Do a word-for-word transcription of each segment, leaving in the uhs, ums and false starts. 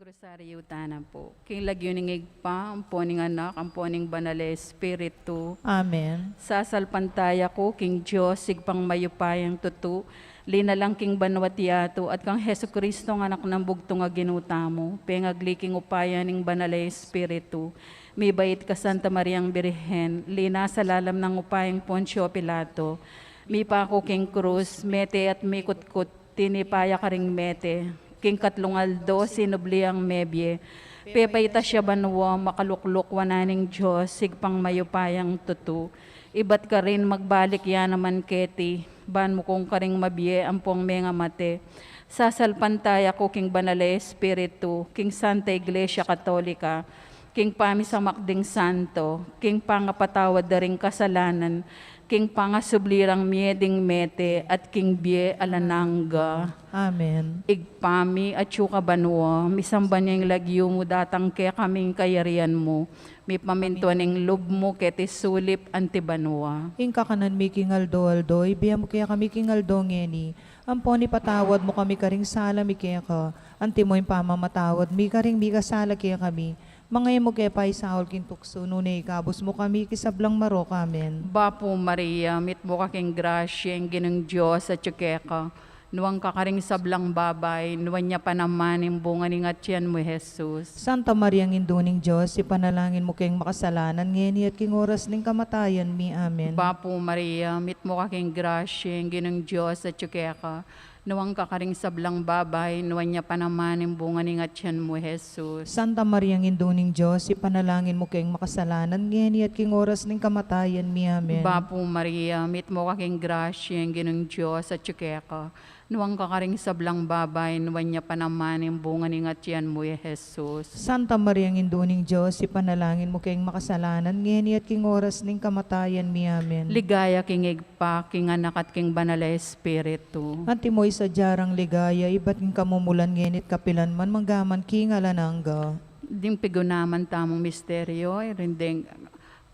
Rosaryo tana pu. King lagyu ning Ibpa, ampo ning Anak, ampo ning Banal a Espiritu. Amen. Sasalpantaya ku king Dios, Ibpang mayupayang tutu, linalang king banua't yatu, at kang Jesucristo nga Anak nang bugtung a Ginu tamu, pengagli king upaya ning Banal a Espiritu, mibait ka Santa Mariang Birhen, linasa lalam nang upayang Poncio Pilato, mipaku king krus, mete at mikutkut, tinipa ya karing mete, king katlung aldo sinubli yang mebie, pepaitas ya banua, makalukluk wanan ning Dios, Ibpang mayupayang tutu, ibat karin magbalik ya naman keti, ban mukung karing mabie ampong mengamate. Sasalpantaya ku king Banal a Espiritu, king Santa Iglesia Katolika, king pamisamak ding santo, king pangapatawad da ring kasalanan, king pangasubli rang mie ding mete, at king bie alang angga. Amen. Ibpa mi, atsu ka banua, misamban ya ing lagyu mu, datang kekami ing kayarian mu, mipamintuan ing lub mu keti sulip anti banua. Ing kakanan mi king aldo-aldo, ibie mu kekami king aldo ngeni, ampon ipatawad mu kami karing sala mi keka, antimo ing pamamatawad mi karing mikasala kekami, manga e mu ke paisaul king tuksu, nune ikabus mu kami king sablang marok. Amen. Bapu Maria, mitmu ka king grasya, ing Ginung Dios atyu keka, nuan ka karing sablang babai, nuan ya pa naman ing bunga ning atyan mu, Jesus. Santa Mariang Indu ning Dios, ipanalangin mu keng makasalanan, ngeni at king oras ning kamatayan mi. Amen. Bapu Maria, mitmu ka king grasya, ing Ginung Dios atyu keka, nuan ka karing sablang babai, nuan ya pa naman ing bunga ning atyan mu, Jesus. Santa Mariang Indu ning Dios, ipanalangin mu keng makasalanan, ngeni at king oras ning kamatayan mi. Amen. Bapu Maria, mitmu ka king grasya, ing Ginung Dios atyu keka, nuan ka karing sablang babai, nuan ya pa naman ing bunga ning atyan mu, Jesus. Santa Mariang Indu ning Dios, ipanalangin mu keng makasalanan, ngeni at king oras ning kamatayan mi. Amen. Ligaya king Ibpa, king Anak, at king Banal a Espiritu. Antimo ing sadya rang ligaya, ibat king kamumulan, ngeni at kapilan man, mangga man king alang angga. Ding pigunaman tamung misteryo, irin deng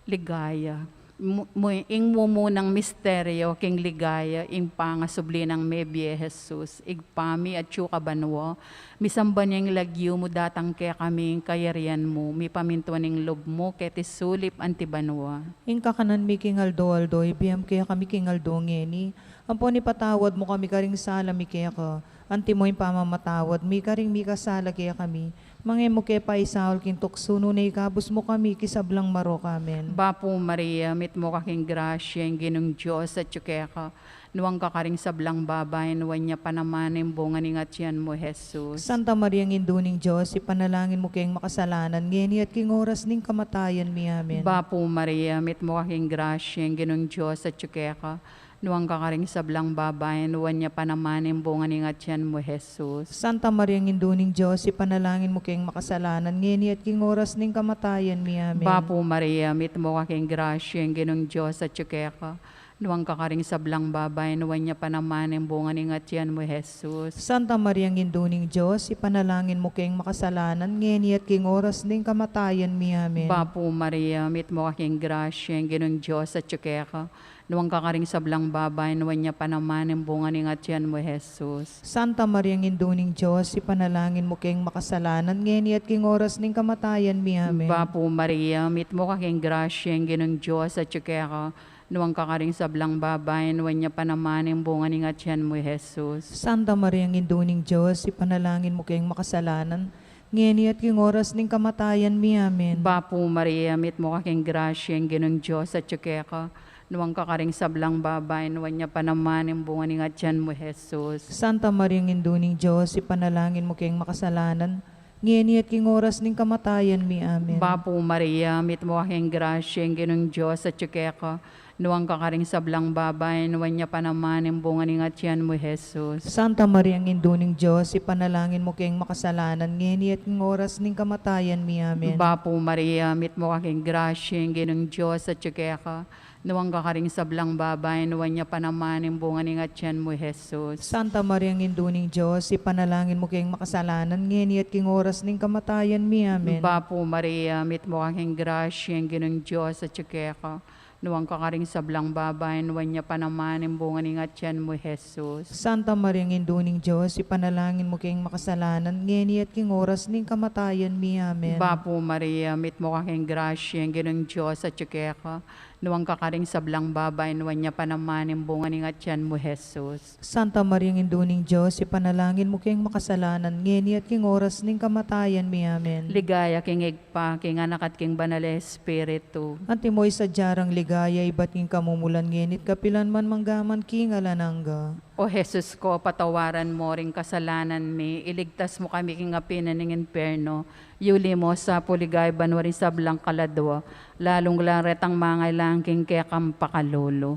ligaya. Mu-, mu-, ing mumunang misteryo king ligaya, ing pangasubli nang mebie, Jesus. Ibpa mi, atyu ka banua, misamban ya ing lagyu mu, datang kekami ing kayarian mu, mipamintuan ing lub mu keti sulip anti banua. Ing kakanan mi king aldo-aldo, ibie mu kekami king aldo ngeni, ampon ipatawad mu kami karing sala mi keka, antimo ing pamamatawad mi karing mikasala kekami, manga e mu ke paisaul king tuksu, nune ikabus mu kami king sablang marok. Amen. Bapu Maria, mitmu ka king grasya, ing Ginung Dios atyu keka, nuan ka karing sablang babai, nuan ya pa naman ing bunga ning atyan mu, Jesus. Santa Mariang Indu ning Dios, ipanalangin mu keng makasalanan, ngeni at king oras ning kamatayan mi. Amen. Bapu Maria, mitmu ka king grasya, ing Ginung Dios atyu keka, nuan ka karing sablang babai, nuan ya pa naman ing bunga ning atyan mu, Jesus. Santa Mariang Indu ning Dios, ipanalangin mu keng makasalanan, ngeni at king oras ning kamatayan mi. Amen. Bapu Maria, mitmu ka king grasya, ing Ginung Dios atyu keka, nuan ka karing sablang babai, nuan ya pa naman ing bunga ning atyan mu, Jesus. Santa Mariang Indu ning Dios, ipanalangin mu keng makasalanan, ngeni at king oras ning kamatayan mi. Amen. Bapu Maria, mitmu ka king grasya, ing Ginung Dios atyu keka, nuan ka karing sablang babai, nuan ya pa naman ing bunga ning atyan mu, Jesus. Santa Mariang Indu ning Dios, ipanalangin mu keng makasalanan, ngeni at king oras ning kamatayan mi. Amen. Bapu Maria, mitmu ka king grasya, ing Ginung Dios atyu keka, nuan ka karing sablang babai, nuan ya pa naman ing bunga ning atyan mu, Jesus. Santa Mariang Indu ning Dios, ipanalangin mu keng makasalanan, ngeni at king oras ning kamatayan mi. Amen. Bapu Maria, mitmu ka king grasya, ing Ginung Dios atyu keka, nuan ka karing sablang babai, nuan ya pa naman ing bunga ning atyan mu, Jesus. Santa Mariang Indu ning Dios, ipanalangin mu keng makasalanan, ngeni at king oras ning kamatayan mi. Amen. Bapu Maria, mitmu ka king grasya, ing Ginung Dios atyu keka, nuan ka karing sablang babai, nuan ya pa naman ing bunga ning atyan mu, Jesus. Santa Mariang Indu ning Dios, ipanalangin mu keng makasalanan, ngeni at king oras ning kamatayan mi. Amen. Bapu Maria, mitmu ka king grasya, ing Ginung Dios atyu keka, nuan ka karing sablang babai, nuan ya pa naman ing bunga ning atyan mu, Jesus. Santa Mariang Indu ning Dios, ipanalangin mu keng makasalanan, ngeni at king oras ning kamatayan mi. Amen. Bapu Maria, mitmu ka king grasya, ing Ginung Dios atyu keka, Nuan ka karing sablang babai, nuan ya pa naman ing bunga ning atian mu, Jesus. Santa Maria, Indu ning Dios, ipanalangin mu keng makasalanan, ngeni at king oras ning kamatayan mi. Amen. Bapu Maria, mitmu ka king grasya, ing Ginung Dios atyu keka. Nuan ka karing sablang babai, nuan ya pa naman ing bunga ning atian mu, Jesus. Santa Maria, Indu ning Dios, ipanalangin mu keng makasalanan, ngeni at king oras ning kamatayan mi. Amen. Ligaya king Ibpa, king Anak, at king Banal a Espiritu. Antimo ing sadya rang ligaya, ibat king kamumulan, ngeni at kapilan man, mangga man king alang angga. O Jesus ko, patawaran mu ring kasalanan mi, iligtas mu kami king api na ning impyerno, yuli mu sa pu king ligaya banua ring sablang kaladua, lalung-lalu retang mangailangan king kekang pakalulu.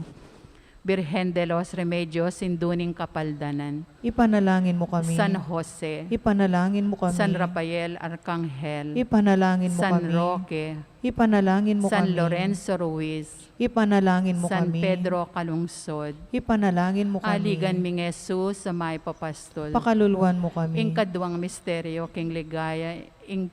Birhen de los Remedios, Indu ning Kapaldanan. Ipanalangin mu kami. San Jose. Ipanalangin mu kami. San Rafael Arkanghel. Ipanalangin mu San kami. Roque. Ipanalangin mu San kami. Lorenzo Ruiz. Ipanalangin mu San kami. Pedro Calungsod. Ipanalangin mu kami. Aligan ming Jesus a mayap a pastul. Pakaluluan mu kami. Ing kaduang misteryo king ligaya, ing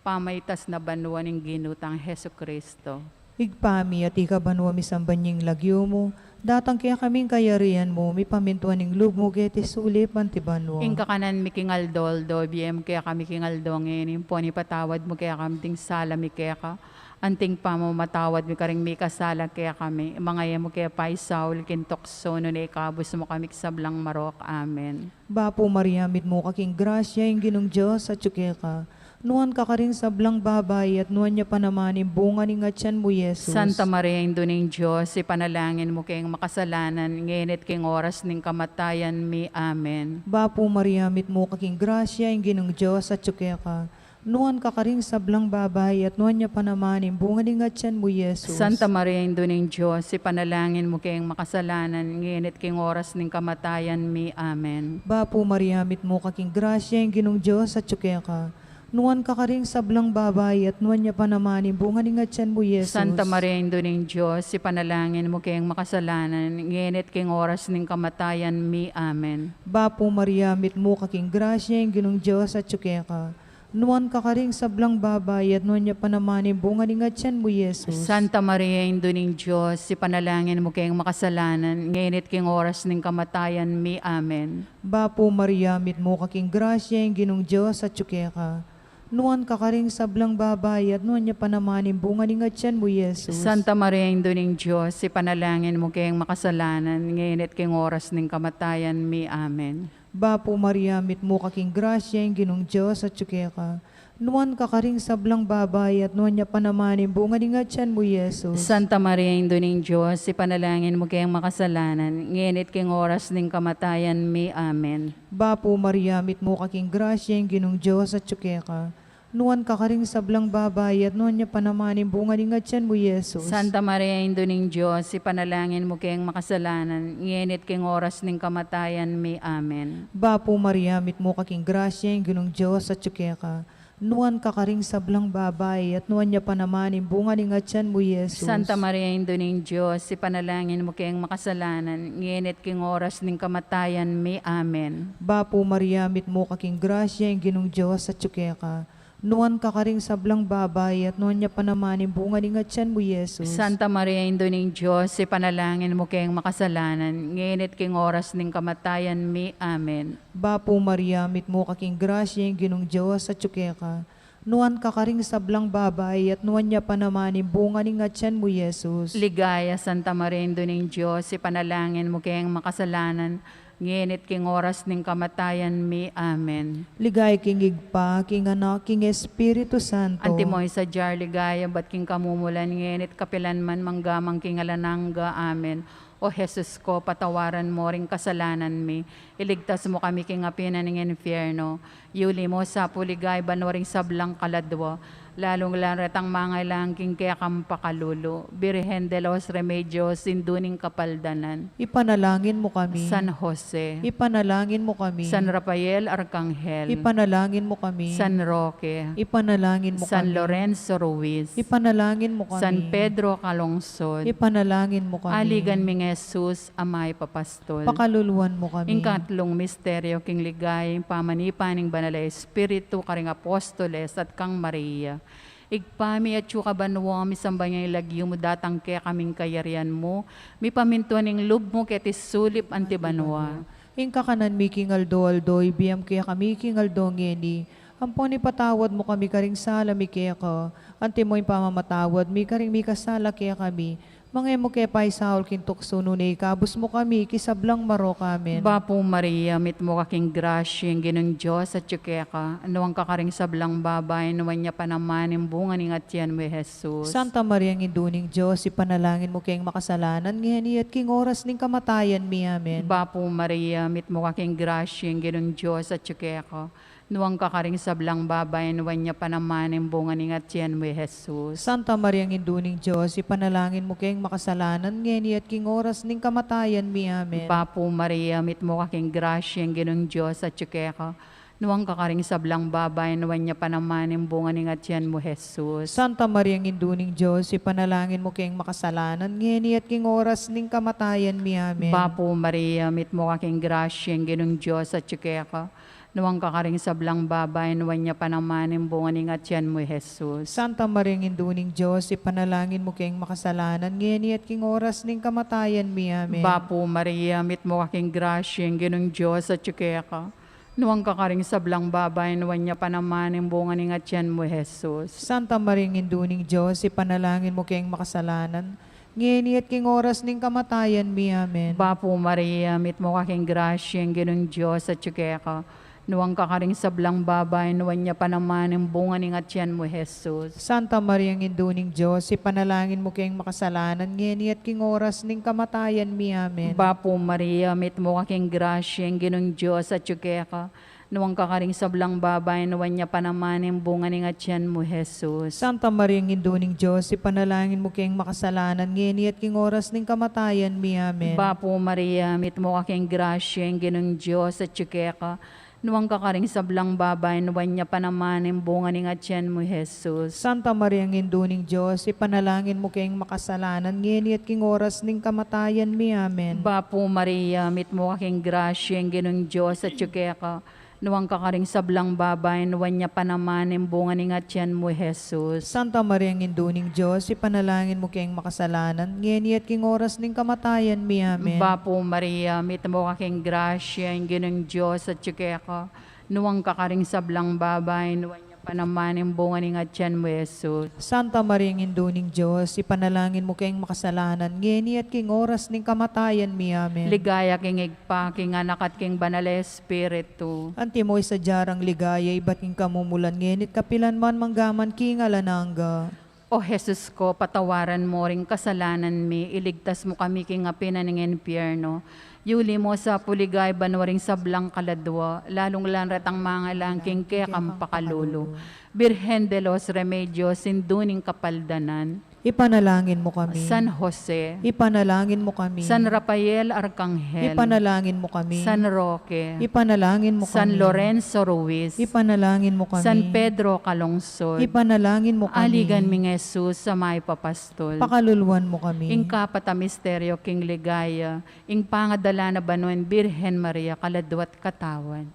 pamaitas na banua ning Ginu tang Jesucristo. Ibpa mi, atiu ka banua, misamban ya ing lagyu mu, datang kekami ing kayarian mu, mipamintuan ing lub mu keti sulip anti banua. Ing kakanan mi king aldo-aldo, ibie mu kekami king aldo ngeni, ampon ipatawad mu kekami ding sala mi keka, anti ing pamamatawad mi karing mikasala kekami, manga e mu ke paisaul king tuksu, nune ikabus mu kami king sablang marok. Amen. Bapu Maria, mitmu ka king grasya, ing Ginung Dios atyu keka. Nuan ka karing sablang babai, at nuan ya pa naman ing bunga ning atian mu, Jesus. Santa Maria, Indu ning Dios, ipanalangin mu keng makasalanan, ngeni at king oras ning kamatayan mi. Amen. Bapu Maria, mitmu ka king grasya, ing Ginung Dios atyu keka. Nuan ka karing sablang babai, at nuan ya pa naman ing bunga ning atian mu, Jesus. Santa Maria, Indu ning Dios, ipanalangin mu keng makasalanan, ngeni at king oras ning kamatayan mi. Amen. Bapu Maria, mitmu ka king grasya, ing Ginung Dios atyu keka. Nuan ka karing sablang babai, at nuan ya pa naman ing bunga ning atian mu, Jesus. Santa Maria, Indu ning Dios, ipanalangin mu keng makasalanan, ngeni at king oras ning kamatayan mi. Amen. Bapu Maria, mitmu ka king grasya, ing Ginung Dios atyu keka. Nuan ka karing sablang babai, at nuan ya pa naman ing bunga ning atian mu, Jesus. Santa Maria, Indu ning Dios, ipanalangin mu keng makasalanan, ngeni at king oras ning kamatayan mi. Amen. Bapu Maria, mitmu ka king grasya, ing Ginung Dios atyu keka. Nuan ka karing sablang babai, at nuan ya pa naman ing bunga ning atian mu, Jesus. Santa Maria, Indu ning Dios, ipanalangin mu keng makasalanan, ngeni at king oras ning kamatayan mi. Amen. Bapu Maria, mitmu ka king grasya, ing Ginung Dios atyu keka. Nuan ka karing sablang babai, at nuan ya pa naman ing bunga ning atian mu, Jesus. Santa Maria, Indu ning Dios, ipanalangin mu keng makasalanan, ngeni at king oras ning kamatayan mi. Amen. Bapu Maria, mitmu ka king grasya, ing Ginung Dios atyu keka. Nuan ka karing sablang babai, at nuan ya pa naman ing bunga ning atian mu, Jesus. Santa Maria, Indu ning Dios, ipanalangin mu keng makasalanan, ngeni at king oras ning kamatayan mi. Amen. Bapu Maria, mitmu ka king grasya, ing Ginung Dios atyu keka. Nuan ka karing sablang babai, at nuan ya pa naman ing bunga ning atian mu, Jesus. Santa Maria, Indu ning Dios, ipanalangin mu keng makasalanan, ngeni at king oras ning kamatayan mi. Amen. Bapu Maria, mitmu ka king grasya, ing Ginung Dios atyu keka. Nuan ka karing sablang babai, at nuan ya pa naman ing bunga ning atian mu, Jesus. Santa Maria, Indu ning Dios, ipanalangin mu keng makasalanan, ngeni at king oras ning kamatayan mi. Amen. Bapu Maria, mitmu ka king grasya, ing Ginung Dios atyu keka. Nuan ka karing sablang babai, at nuan ya pa naman ing bunga ning atian mu, Jesus. Ligaya, Santa Maria, Indu ning Dios, ipanalangin mu keng makasalanan, ngeni at king oras ning kamatayan mi. Amen. Ligaya king Ibpa, king Anak, king Espiritu Santo. Antimo ing sadya rang ligaya, ibat king kamumulan, ngeni at kapilan man, mangga man king alang angga. Amen. O Jesus ko, patawaran mu ring kasalanan mi, iligtas mu kami king api na ning infierno, yuli mu sa pu king ligaya banua ring sablang kaladua, lalung-lalu retang mangailangan king kekang pakalulu. Birhen de los Remedios, Indu ning Kapaldanan. Ipanalangin mu kami. San Jose. Ipanalangin mu kami. San Rafael Arkanghel. Ipanalangin mu kami. San Roque. Ipanalangin mu kami. San Lorenzo Ruiz. Ipanalangin mu kami. San Pedro Calungsod. Ipanalangin mu kami. Aligan ming Jesus a mayap a pastul. Pakaluluan mu kami. Ing katlung misteryo king ligaya, ing pamanipa ning Banal a Espiritu karing apostoles at kang Maria. Ibpa mi, atsu ka banua, misamban ya ing lagyu mu, datang kekami ing kayarian mu, mipamintuan ing lub mu keti sulip anti banua. Ing kakanan mi king aldo-aldo, ibie mu kekami king aldo ngeni, ampon ipatawad mu kami karing sala mi keka, anti mo ing pamamatawad mi karing mikasala kekami, manga e mu ke paisaul king tuksu, nune ikabus mu kami king sablang marok. Amen. Bapu Maria, mitmu ka king grasya, ing Ginung Dios atyu keka, nuan ka karing sablang babai, nuan ya pa naman ing bunga ning atian mu, i Jesus. Santa Maria, Indu ning Dios, ipanalangin mu keng makasalanan, ngeni at king oras ning kamatayan mi. Amen. Bapu Maria, mitmu ka king grasya, ing Ginung Dios atyu keka, nuan ka karing sablang babai, nuan ya pa naman ing bunga ning atian mu, i Jesus. Santa Maria, Indu ning Dios, ipanalangin mu keng makasalanan, ngeni at king oras ning kamatayan mi. Amen. Bapu Maria, mitmu ka king grasya, ing Ginung Dios atyu keka, nuan ka karing sablang babai, nuan ya pa naman ing bunga ning atian mu, i Jesus. Santa Maria, Indu ning Dios, ipanalangin mu keng makasalanan, ngeni at king oras ning kamatayan mi. Amen. Bapu Maria, mitmu ka king grasya, ing Ginung Dios atyu keka, nuan ka karing sablang babai, nuan ya pa naman ing bunga ning atian mu, i Jesus. Santa Maria, Indu ning Dios, ipanalangin mu keng makasalanan, ngeni at king oras ning kamatayan mi. Amen. Bapu Maria, mitmu ka king grasya, ing Ginung Dios atyu keka, nuan ka karing sablang babai, nuan ya pa naman ing bunga ning atian mu, i Jesus. Santa Maria, Indu ning Dios, ipanalangin mu keng makasalanan, ngeni at king oras ning kamatayan mi. Amen. Bapu Maria, mitmu ka king grasya, ing Ginung Dios atyu keka, nuan ka karing sablang babai, nuan ya pa naman ing bunga ning atian mu, i Jesus. Santa Maria, Indu ning Dios, ipanalangin mu keng makasalanan, ngeni at king oras ning kamatayan mi. Amen. Bapu Maria, mitmu ka king grasya, ing Ginung Dios atyu keka, nuan ka karing sablang babai, nuan ya pa naman ing bunga ning atian mu, i Jesus. Santa Maria, Indu ning Dios, ipanalangin mu keng makasalanan, ngeni at king oras ning kamatayan mi. Amen. Bapu Maria, mitmu ka king grasya, ing Ginung Dios atyu keka, nuan ka karing sablang babai, nuan ya pa naman ing bunga ning atian mu, i Jesus. Santa Maria, Indu ning Dios, ipanalangin mu keng makasalanan, ngeni at king oras ning kamatayan mi. Amen. Bapu Maria, mitmu ka king grasya, ing Ginung Dios atyu keka, nuan ka karing sablang babai, nuan ya pa naman ing bunga ning atian mu, i Jesus. Santa Maria, Indu ning Dios, ipanalangin mu keng makasalanan, ngeni at king oras ning kamatayan mi. Amen. Bapu Maria, mitmu ka king grasya, ing Ginung Dios atyu keka, nuan ka karing sablang babai, nuan ya pa naman ing bunga ning atian mu, i Jesus. Santa Maria, Indu ning Dios, ipanalangin mu keng makasalanan, ngeni at king oras ning kamatayan mi. Amen. Ligaya king Ibpa, king Anak, at king Banal a Espiritu. Antimo ing sadya rang ligaya ibat king kamumulan, ngeni at kapilan man, mangga man king alang angga. O Jesus ko, patawaran mu ring kasalanan mi, iligtas mu kami king api na ning impierno, yuli mu sa pu king ligaya banua ring sablang kaladua, lalung-lalu na retang mangailangan king kekang pakalulu. Birhen de los Remedios, Indu ning Kapaldanan. Ipanalangin mu kami. San Jose. Ipanalangin mu kami. San Rafael Arcangel. Ipanalangin mu kami. San Roque. Ipanalangin mu kami. San Lorenzo Ruiz. Ipanalangin mu kami. San Pedro Calungsod. Ipanalangin mu kami. Aligan ming Jesus a mayap a pastol. Pakaluluan mu kami. Ing kapat a misteryo king ligaya, ing pangadala na banua ning Birhen Maria, kaladua't katawan.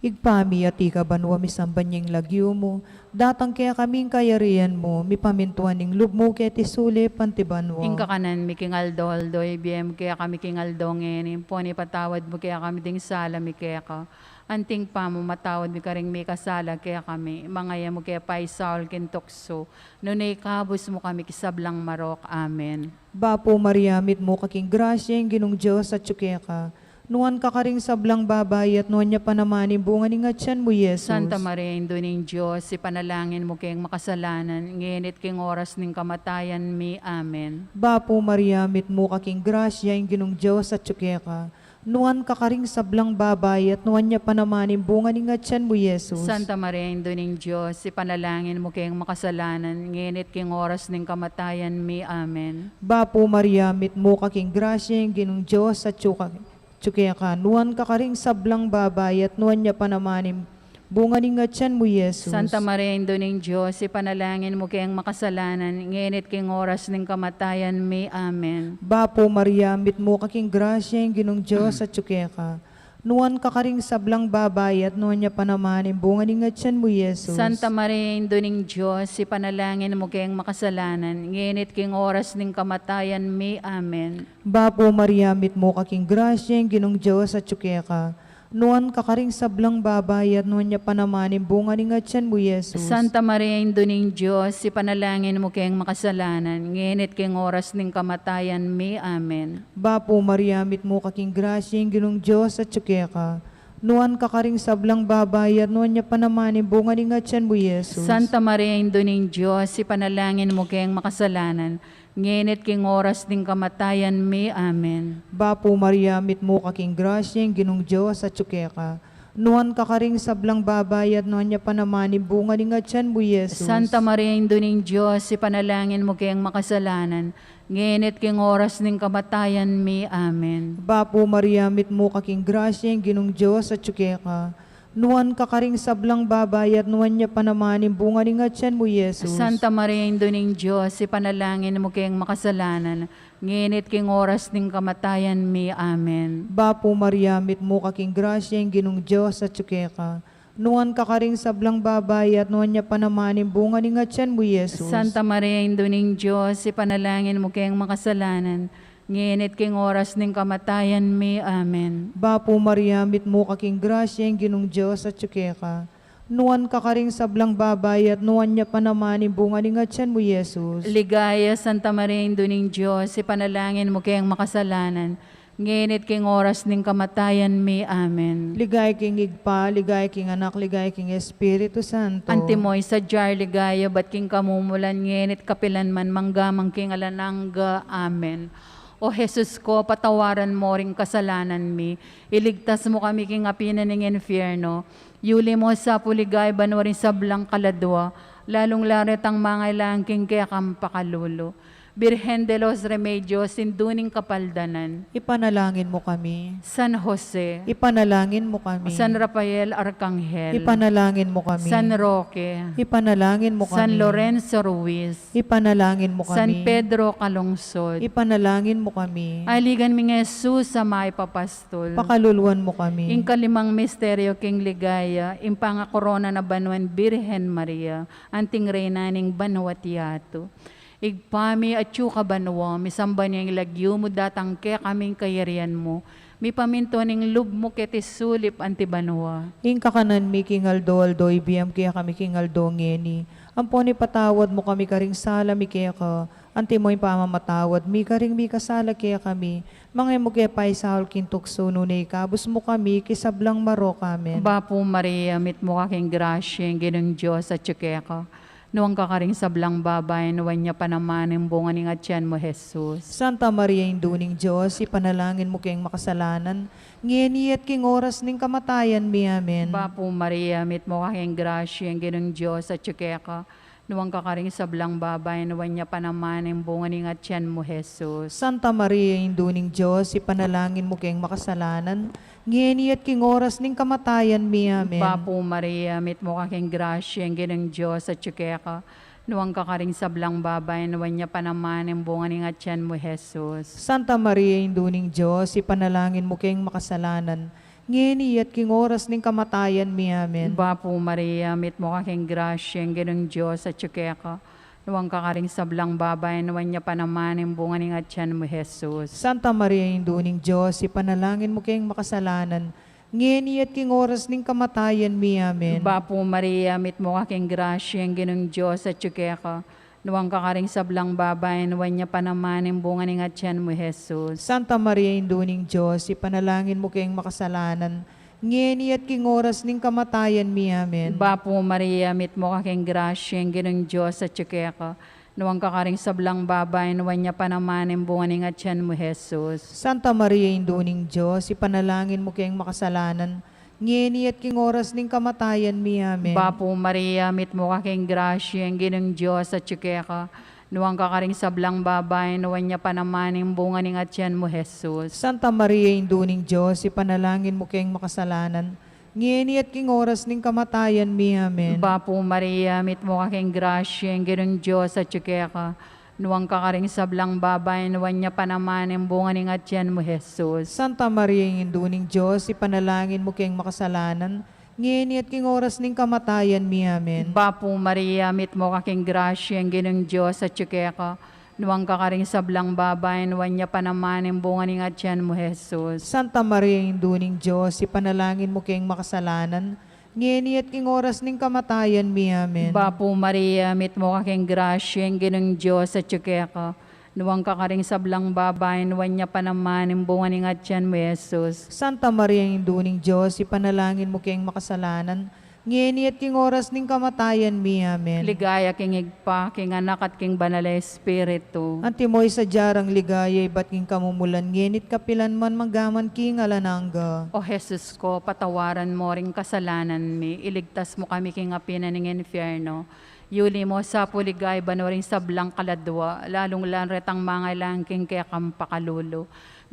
Ibpa mi, atiu ka banua, misamban ya ing lagyu mu, datang kekami ing kayarian mu, mipamintuan ing lub mu keti sulip anti banua. Ing kakanan mi king aldo-aldo, ibie mu kekami king aldo ngeni, ampon ipatawad mu kekami ding sala mi keka, anti ing pamamatawad mi karing mikasala kekami, manga e mu ke paisaul king tuksu, nune ikabus mu kami king sablang marok. Amen. Bapu Maria, mitmu ka king grasya, ing Ginung Dios atyu keka, nuan ka karing sablang babai, at nuan ya pa naman ing bunga ning atian mu, i Jesus. Santa Maria, Indu ning Dios, ipanalangin mu keng makasalanan, ngeni at king oras ning kamatayan mi. Amen. Bapu Maria, mitmu ka king grasya, ing Ginung Dios atyu keka, nuan ka karing sablang babai, at nuan ya pa naman ing bunga ning atian mu, i Jesus. Santa Maria, Indu ning Dios, ipanalangin mu keng makasalanan, ngeni at king oras ning kamatayan mi. Amen. Bapu Maria, mitmu ka king grasya, ing Ginung Dios atyu keka, nuan ka karing sablang babai, at nuan ya pa naman ing bunga ning atian mu, i Jesus. Santa Maria, Indu ning Dios, ipanalangin mu keng makasalanan, ngeni at king oras ning kamatayan mi. Amen. Bapu Maria, mitmu ka king grasya, ing Ginung Dios atyu keka, Nuan ka karing sablang babai at nuan ya pa naman ing bunga ning atian mu, Jesus. Santa Maria, Indu ning Dios, ipanalangin mu keng makasalanan, ngeni at king oras ning kamatayan mi. Amen. Bapu Maria, mitmu ka king grasya, ing Ginung Dios atyu keka. Nuan ka karing sablang babai at nuan ya pa naman ing bunga ning atian mu, Jesus. Santa Maria, Indu ning Dios, ipanalangin mu keng makasalanan, ngeni at king oras ning kamatayan mi. Amen. Bapu Maria, mitmu ka king grasya, ing Ginung Dios atyu keka. Nuan ka karing sablang babai at nuan ya pa naman ing bunga ning atian mu, Jesus. Santa Maria, Indu ning Dios, ipanalangin mu keng makasalanan, ngeni at king oras ning kamatayan mi. Amen. Bapu Maria, mitmu ka king grasya, ing Ginung Dios atyu keka. Nuan ka karing sablang babai at nuan ya pa naman ing bunga ning atian mu, Jesus. Santa Maria, Indu ning Dios, ipanalangin mu keng makasalanan, ngeni at king oras ning kamatayan mi. Amen. Bapu Maria, mitmu ka king grasya, ing Ginung Dios atyu keka. Nuan ka karing sablang babai at nuan ya pa naman ing bunga ning atian mu, Jesus. Santa Maria, Indu ning Dios, ipanalangin mu keng makasalanan, ngeni at king oras ning kamatayan mi. Amen. Bapu Maria, mitmu ka king grasya, ing Ginung Dios atyu keka. Nuan ka karing sablang babai at nuan ya pa naman ing bunga ning atian mu, Jesus. Santa Maria, Indu ning Dios, ipanalangin mu keng makasalanan, ngeni at king oras ning kamatayan mi. Amen. Bapu Maria, mitmu ka king grasya, ing Ginung Dios atyu keka. Nuan ka karing sablang babai at nuan ya pa naman ing bunga ning atian mu, Jesus. Ligaya, Santa Maria, Indu ning Dios, ipanalangin mu keng makasalanan, ngeni at king oras ning kamatayan mi. Amen. Ligaya king Ibpa, ligaya king Anak, ligaya king Espiritu Santo. Antimo ing sadya ning ligaya, ibat king kamumulan, ngeni at kapilan man, mangga man king alang angga. Amen. O Jesus ko, patawaran mu ring kasalanan mi, iligtas mu kami king api na ning infierno, yuli mu sa pu king ligaya banua ring sablang kaladua, lalung-lalu na retang mangailangan king kekang pakalulu. Birhen de los Remedios, Indu ning Kapaldanan, ipanalangin mu kami. San Jose, ipanalangin mu kami. San Rafael Arkanghel, ipanalangin mu kami. San Roque, ipanalangin mu kami. San Lorenzo Ruiz, ipanalangin mu kami. San Pedro Calungsod, ipanalangin mu kami. Aligan mi ngan Jesus a maipapastul, pakaluluan mu kami. Ing kalimang misteryo king ligaya, ing pangakorona na banua ning Birhen Maria, anting Reyna ning banua at yatu. Ibpa mi, atsu ka banua, misamban ya ing lagyu mu, datang kekami ing kayarian mu, mipamintuan ing lub mu keti sulip anti banua. Ing kakanan mi king aldo-aldo ibie mu kekami king aldo ngeni. Ampon ipatawad mu kami karing sala mi keka, antimo ing pamamatawad mi karing mikasala kekami. Manga e mu ke paisaul king tuksu, nune ikabus mu kami king sablang marok. Amen. Bapu Maria, mitmu ka king grasya, ing Ginung Dios atsu keka. Nuan ka karing sablang babai, nuan ya pa naman ing bunga ning atian mu, Jesus. Santa Maria, Indu ning Dios, ipanalangin mu keng makasalanan, ngeni at king oras ning kamatayan mi. Amen. Bapu Maria, mitmu ka king grasya, ing Ginung Dios atsu keka. Nuan ka karing sablang babai, nuan ya pa naman ing bunga ning atian mu, Jesus. Santa Maria, Indu ning Dios, ipanalangin mu keng makasalanan, ngeni at king oras ning kamatayan mi. Amen. Bapu Maria, mitmu ka king grasya, ing Ginung Dios atsu keka. Nuan ka karing sablang babai, nuan ya pa naman ing bunga ning atian mu, Jesus. Santa Maria, Indu ning Dios, ipanalangin mu keng makasalanan, ngeni at king oras ning kamatayan mi. Amen. Bapu Maria, mitmu ka king grasya, ing Ginung Dios atsu keka. Nuan ka karing sablang babai, nuan ya pa naman ing bunga ning atian mu, Jesus. Santa Maria, Indu ning Dios, ipanalangin mu keng makasalanan, ngeni at king oras ning kamatayan mi. Amen. Bapu Maria, mitmu ka king grasya, ing Ginung Dios atsu keka. Nuan ka karing sablang babai, nuan ya pa naman ing bunga ning atian mu, Jesus. Santa Maria, Indu ning Dios, ipanalangin mu keng makasalanan, ngeni at king oras ning kamatayan mi. Amen. Bapu Maria, mitmu ka king grasya, ing Ginung Dios atsu keka. Nuan ka karing sablang babai, nuan ya pa naman ing bunga ning atian mu, Jesus. Santa Maria, Indu ning Dios, ipanalangin mu keng makasalanan, ngeni at king oras ning kamatayan mi. Amen. Bapu Maria, mitmu ka king grasya, ing Ginung Dios atsu keka. Nuan ka karing sablang babai, nuan ya pa naman ing bunga ning atian mu, Jesus. Santa Maria, Indu ning Dios, ipanalangin mu keng makasalanan, ngeni at king oras ning kamatayan mi. Amen. Bapu Maria, mitmu ka king grasya, ing Ginung Dios atsu keka. Nuan ka karing sablang babai, nuan ya pa naman ing bunga ning atian mu, Jesus. Santa Maria, Indu ning Dios, ipanalangin mu keng makasalanan, ngeni at king oras ning kamatayan mi. Amen. Bapu Maria, mitmu ka king grasya, ing Ginung Dios atyu keka. Nuan ka karing sablang babai, nuan ya pa naman ing bunga ning atian mu, Jesus. Santa Maria, Indu ning Dios, ipanalangin mu keng makasalanan, ngeni at king oras ning kamatayan mi. Amen. Bapu Maria, mitmu ka king grasya, ing Ginung Dios atyu keka. Nuan ka karing sablang babai, nuan ya pa naman ing bunga ning atian mu, Jesus. Santa Maria, Indu ning Dios, ipanalangin mu keng makasalanan, ngeni at king oras ning kamatayan mi. Amen. Ligaya king Ibpa, king Anak, at king Banal a Espiritu. Antimo ing sadya rang ligaya ibat king kamumulan, ngeni at kapilan man, manggaman king alang angga. O Jesus ko, patawaran mu ring kasalanan mi, iligtas mu kami king api na ning infierno, yuli mu sa pu king ligaya banua ring sablang kaladua, lalung-lalu retang mangailangan king kekang pakalulu.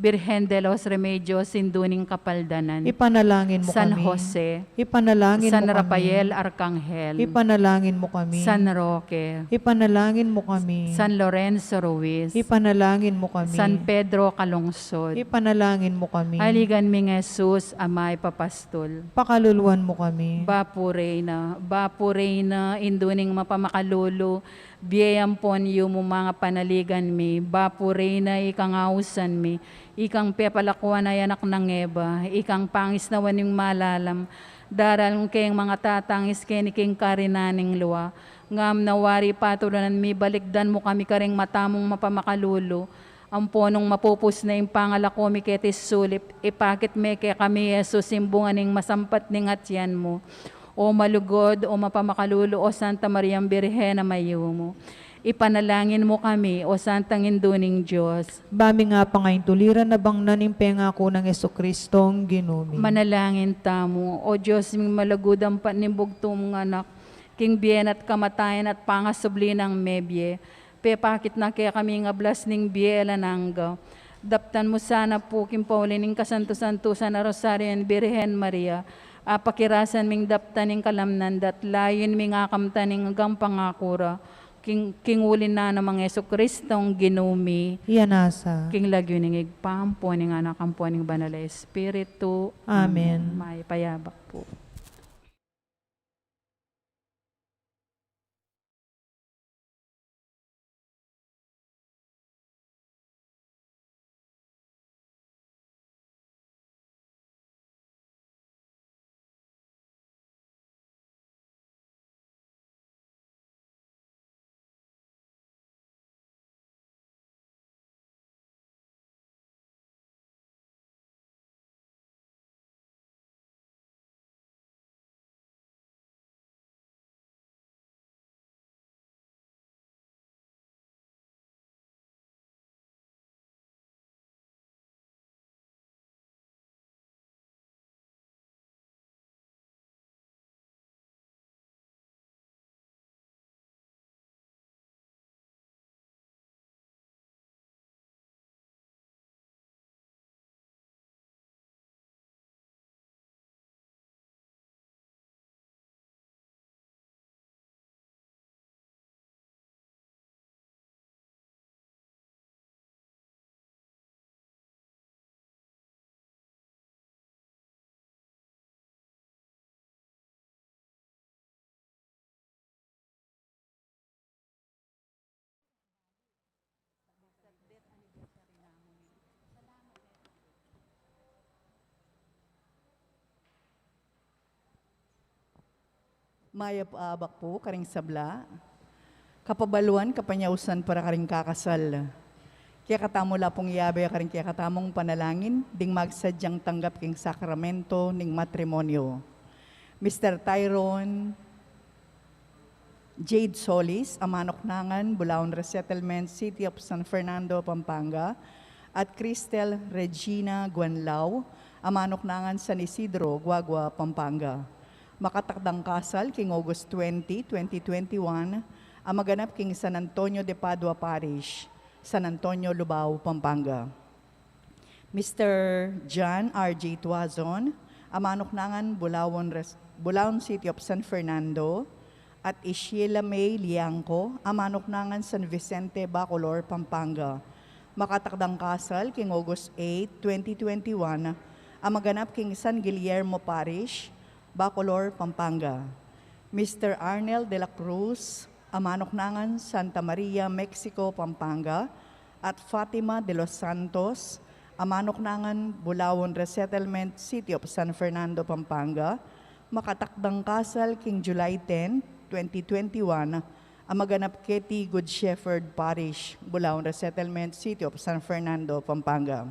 Birhen de los Remedios, Indu ning Kapaldanan. Ipanalangin mu kami. San Jose. Ipanalangin mu kami. San Rafael Arkanghel. Ipanalangin mu kami. San Roque. Ipanalangin mu kami. San Lorenzo Ruiz. Ipanalangin mu kami. San Pedro Calungsod. Ipanalangin mu kami. Aligan ming Jesus a mayap a pastul. Pakaluluan mu kami. Bapu Reyna, Bapu Reyna, Indu ning mapamakalulu, bie ampon yumu, manga panaligan mi, Bapu Reyna, ikang ausan mi, ikang pepalakuan a anak nang Eva, ikang pangisnawan ning malalam, daralan keng mangatatangis keni king karinan ning lua. Ngam na wari patulunan mi, balikdan mu kami karing mata mung mapamakalulu, ampo nung mapupus na ing pangalako mi keti sulip, ipakit me kekami i Jesus, ing bunga ning masampat ning atian mu. O malugud, o mapamakalulu, o Santa Mariang Birhen a mayumu, ipanalangin mu kami, o Santang Indu ning Dios. Ba mi nga pangaintuliran a bangnan ing pengaku nang Jesucristong Ginu mi. Manalangin tamu. O Dios ming malugud, ampat ning bugtung mung Anak, king bie na at kamatayan at pangasubli nang mebie, pepakit na kekami ing ablas ning bie alang angga. Daptan mu sana pu king pauli ning kasantu-santusan a Rosario ning Birhen Maria, apakirasan ming daptan ing kalamnan da at layun ming akamtan ing anggang pangaku ra, king, king uli na nang Jesucristong Ginu mi. Iya nasa. King lagyu ning Ibpa, ampo ning Anak, ampo ning Banal a Espiritu. Amen. Amen. Mayap a abak pu. Mayap a abak pu karing sabla. Kapabaluan, kapanyausan para karing kakasal. Kekatamu la pung yabe karing kekatamung panalangin ding magsadyang tanggap king sakramento ning matrimonyo. Mister Tyrone Jade Solis, a manuknangan, Bulaon Resettlement, City of San Fernando, Pampanga, at Cristel Regina Guanlao, a manuknangan, San Isidro, Guagua, Pampanga. Makatakdang kasal king August twenty, twenty twenty-one, a maganap king San Antonio de Padua Parish, San Antonio, Lubao, Pampanga. Mister John R J Tuazon, a manuknangan, Bulaon Res-, Bulaon City of San Fernando, at i Sheila May Liangco, a manuknangan San Vicente, Bacolor, Pampanga. Makatakdang kasal king August eight, twenty twenty-one, a maganap king San Guillermo Parish, Bacolor, Pampanga. Mister Arnel de la Cruz, a manuknangan Santa Maria, Mexico, Pampanga, at Fatima de los Santos, a manuknangan Bulaon Resettlement, City of San Fernando, Pampanga, makatakdang kasal king July ten, twenty twenty-one, a maganap keti Good Shepherd Parish, Bulaon Resettlement, City of San Fernando, Pampanga.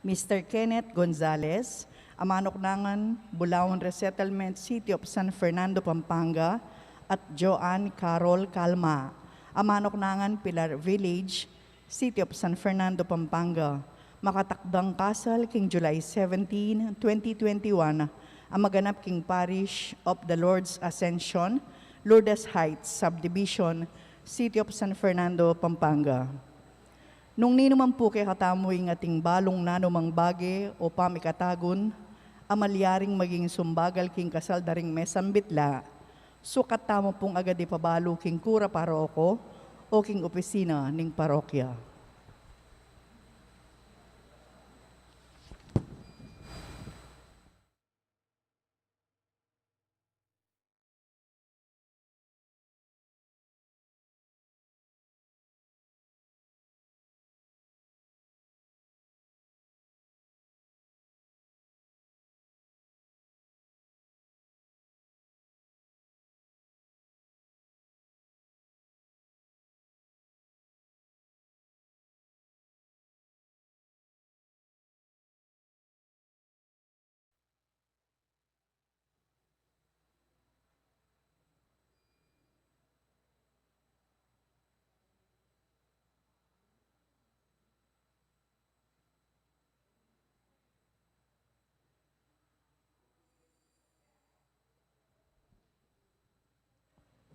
Mister Kenneth Gonzales, a manuknangan Bulaon Resettlement, City of San Fernando, Pampanga, at Joanne Carol Calma, a manuknangan Pilar Village, City of San Fernando, Pampanga, makatakdang kasal king July seventeen, twenty twenty-one, a maganap king Parish of the Lord's Ascension, Lourdes Heights Subdivision, City of San Fernando, Pampanga. Nung ninu man pu kekatamu ing ating balung nanumang bage o pamikatagun, a malyaring maging sumbagal king kasal da ring mesambitla, sukat tamu pung agad ipabalu king kura paroko o king opisina ning parokya.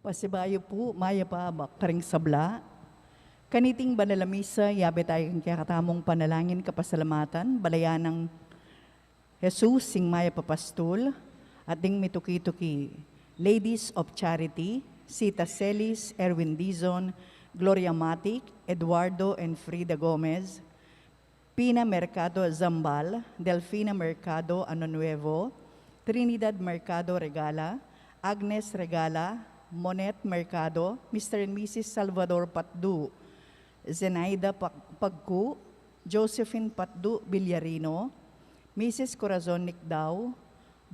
Pasibayu pu, mayap a abak karing sabla. Kaniting banal a misa, yabe tayu king kekatamung panalangin kapasalamatan, balayan nang Jesus, ing mayap a pastul, at ding mituki-tuki, Ladies of Charity, Sita Celis, Erwin Dizon, Gloria Matic, Eduardo and Frida Gomez, Pina Mercado Zambal, Delfina Mercado Anonuevo, Trinidad Mercado Regala, Agnes Regala, Monet Mercado, Mister and Missus Salvador Patdu, Zenaida Pag-, Pagcu, Josephine Patdu Villarino, Missus Corazon Nicdao,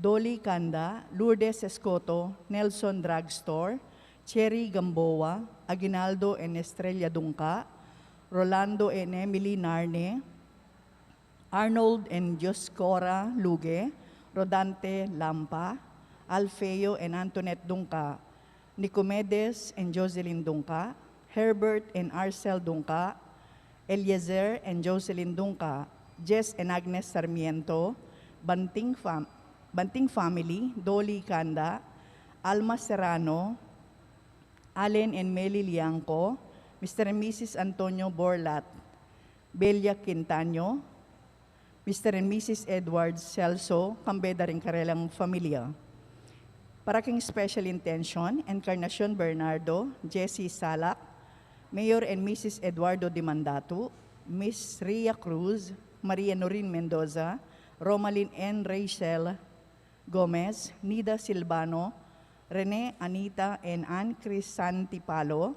Dolly Canda, Lourdes Escoto, Nelson Drugstore, Cherry Gamboa, Aguinaldo and Estrella Dungca, Rolando and Emily Narne, Arnold and Dioscora Luge, Rodante Lampa, Alfeo and Antoinette Dungca, Nicomedes and Jocelyn Dungca, Herbert and Arcel Dungca, Eliezer and Jocelyn Dungca, Jess and Agnes Sarmiento, Banting fam-, Banting family, Dolly Canda, Alma Serrano, Allen and Meli Liangco, Mister and Missus Antonio Borlat, Belia Quintanio, Mister and Missus Edward Celso, kambe da ring karelang familia. Para king special intention, Encarnacion Bernardo, Jessie Salak, Mayor and Missus Eduardo Dimandatu, Miss Ria Cruz, Maria Norin Mendoza, Romalyn and Rachel Gomez, Nida Silvano, Rene, Anita and Ann Crisanti Palo,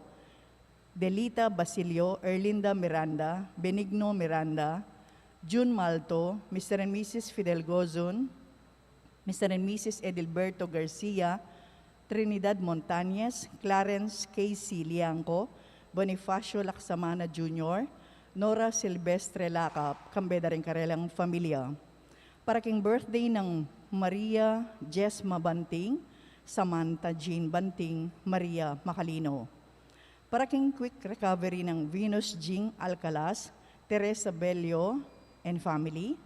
Delita Basilio, Erlinda Miranda, Benigno Miranda, June Malto, Mister and Missus Fidel Gozun, Mister and Missus Edilberto Garcia, Trinidad Montañez, Clarence Casey Liangco, Bonifacio Laksamana Junior, Nora Silvestre Lakap, kambe da ring karelang familia. Para king birthday nang Maria Jesma Banting, Samantha Jean Banting, Maria Macalino. Para king quick recovery nang Venus Jing Alcalas, Teresa Bello and family,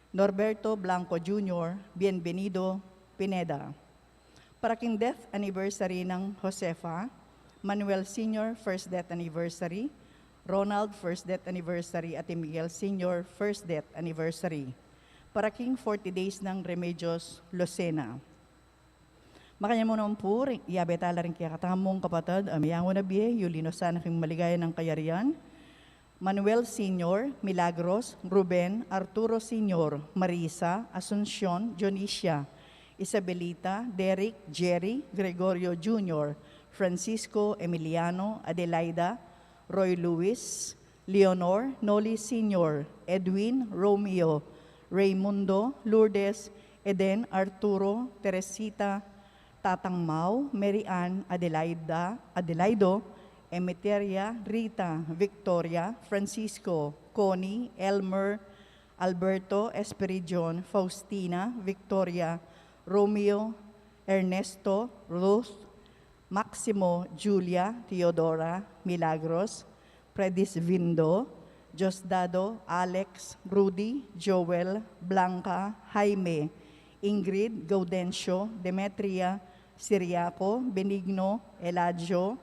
Norberto Blanco Junior, Bienvenido Pineda. Para king death anniversary nang Josefa, Manuel Senior, first death anniversary, Ronald, first death anniversary, at Miguel Senior, first death anniversary. Para king forty days nang Remedios Lucena. Makanyan mu naman pu, yabe tala ring kekatamung kapatad a miyanguna bie, yuli no sana king maligaya nang kayarian. Manuel Senior, Milagros, Ruben, Arturo Senior, Marisa, Asuncion, Dionisia, Isabelita, Derek, Jerry, Gregorio Junior, Francisco, Emiliano, Adelaida, Roy Luis, Leonor, Noli Senior, Edwin, Romeo, Raymundo, Lourdes, Eden, Arturo, Teresita, Tatang Mau, Mary Ann, Adelaida, Adelaido, Emeteria, Rita, Victoria, Francisco, Connie, Elmer, Alberto, Esperidion, Faustina, Victoria, Romeo, Ernesto, Ruth, Maximo, Julia, Theodora, Milagros, Predis Vindo, Diosdado, Alex, Rudy, Joel, Blanca, Jaime, Ingrid, Gaudencio, Demetria, Siriaco, Benigno, Eladio,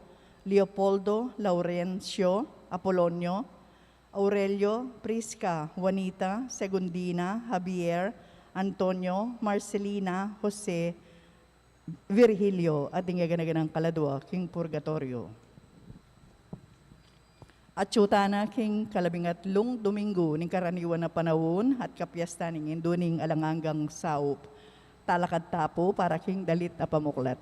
Leopoldo, Laurencio, Apolonio, Aurelio, Prisca, Juanita, Segundina, Javier, Antonio, Marcelina, Jose, Virgilio, at ding gana-ganang kaladua king purgatorio. Atyu tana king kalabingatlung Domingo ning karaniwan a panaun at kapiestan ning Indu ning Alang Anggang Saup. Talakad ta pu para king dalit a pamuklat.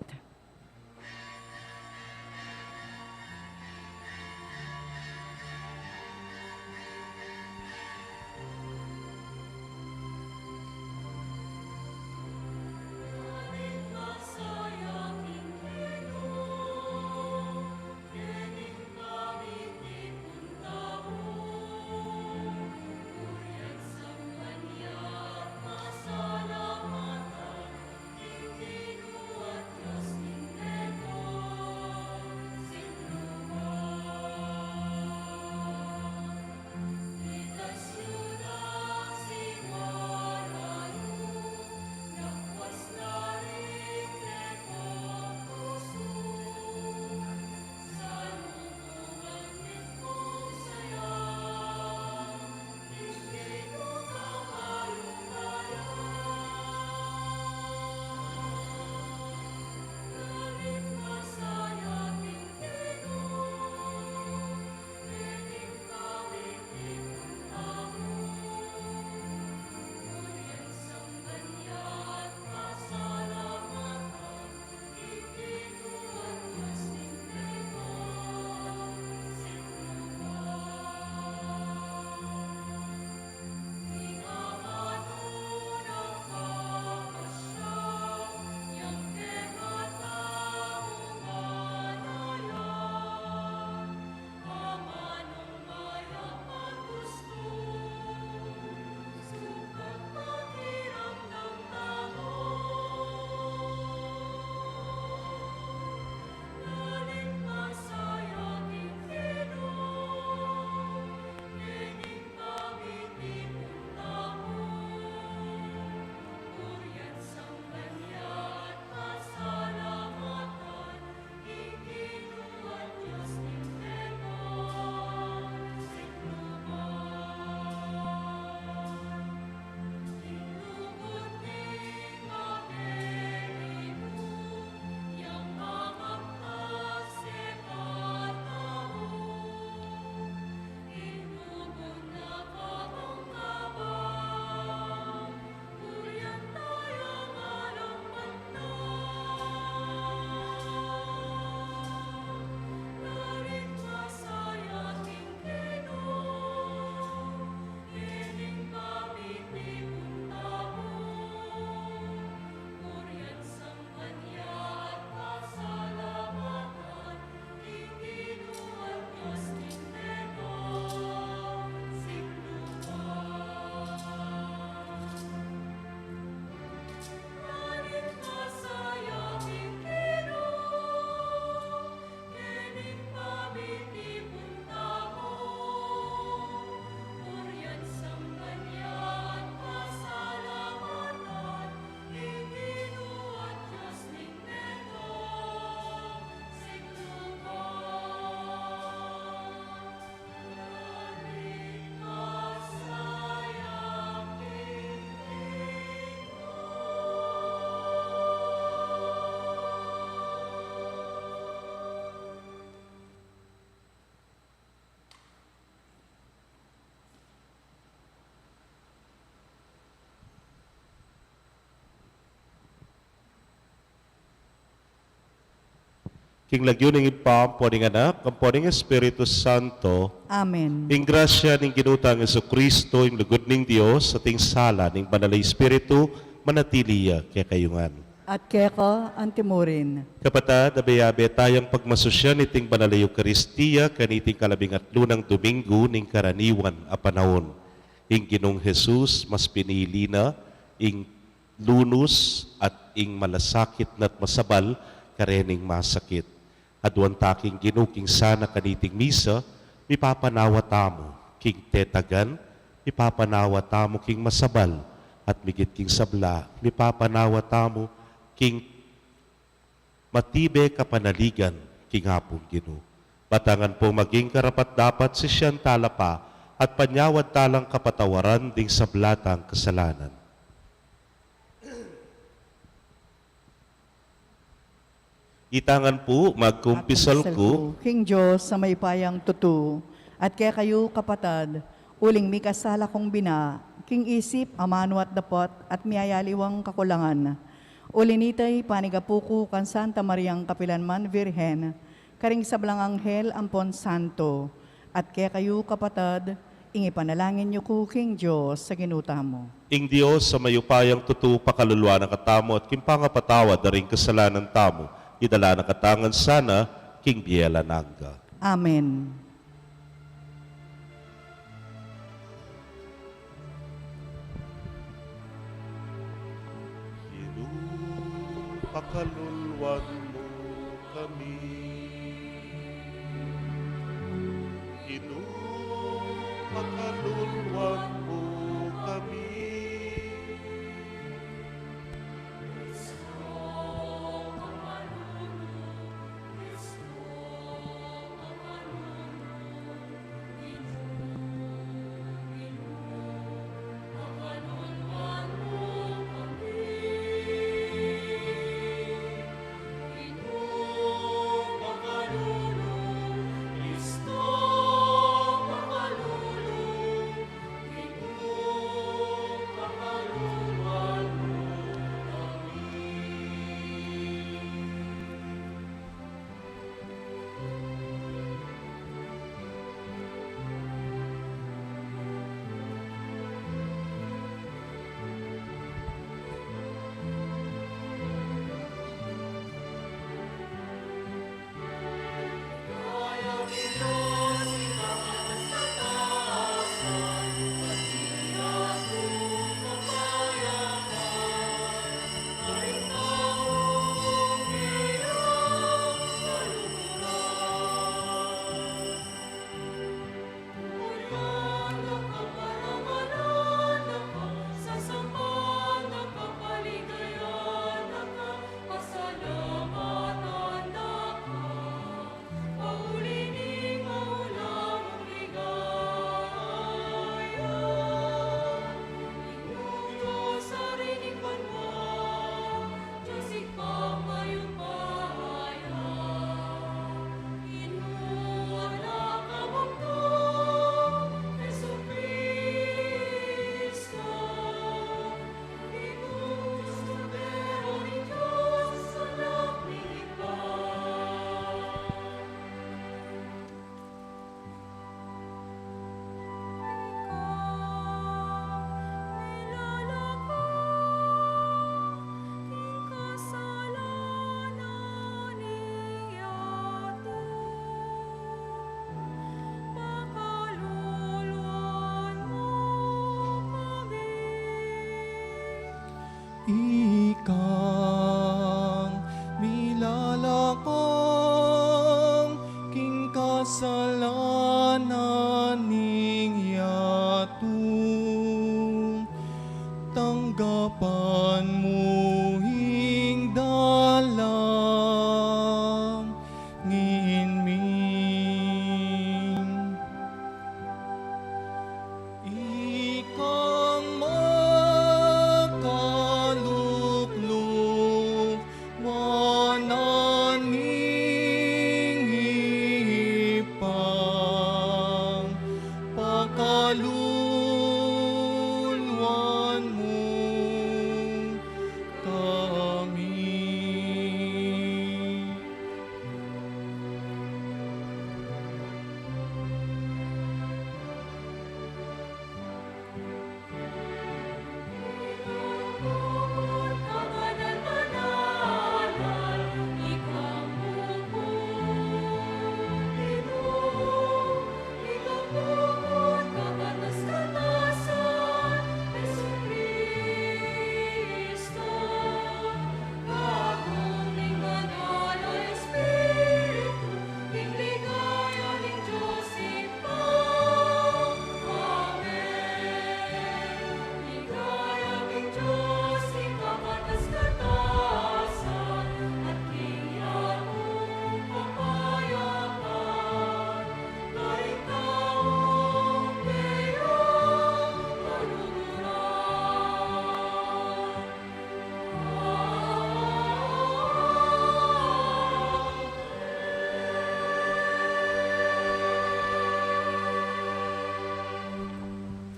King lagyu ning Ibpa, ampo ning Anak, ampo ning Espiritu Santo. Amen. Ing grasya ning Ginu tang Jesucristo, ing lugud ning Dios, at ing sala ning Banal a Espiritu, manatili ya kekayu ngan. At keka antimurin. Kapatad, abe-abe tayang pagmasusyan iting Banal a Eukaristia, kaniting kalabing atlu nang Domingo ning karaniwan a panaun. Ing Ginung Jesus, mas pinili na ing lunus at ing malasakit na't masabal karening masakit. Aduan ta king Ginu king sana kaniting misa, mipapanawa tamu king tetagan, mipapanawa tamu king masabal, at migit king sabla, mipapanawa tamu king matibe kapanaligan king Apung Ginu. Batangan pung maging karapat-dapat sisian tala pa, at panyawad talang kapatawaran ding sabla tang kasalanan. Itangan pu, magkumpisal ku king Dios a mayupayang tutu, at kekayu, kapatad, uling mikasala kung bina, king isip, amanu at dapat, at miyayaliwang kakulangan. Uli nita, panigapu ku kang Santa Mariang kapilanman Virgen, karing sablang anghel ampon santo, at kekayu, kapatad, ing ipanalangin yu ku king Dios a Ginu tamu. Ing Dios a mayupayang tutu pakaluluan na katamu at king pangapatawad da ring kasalanan tamu, idala na katamu ngan sana king bie alang angga. Amen. Ginu, pakaluluan mu kami. Ginu, pakaluluan mu kami.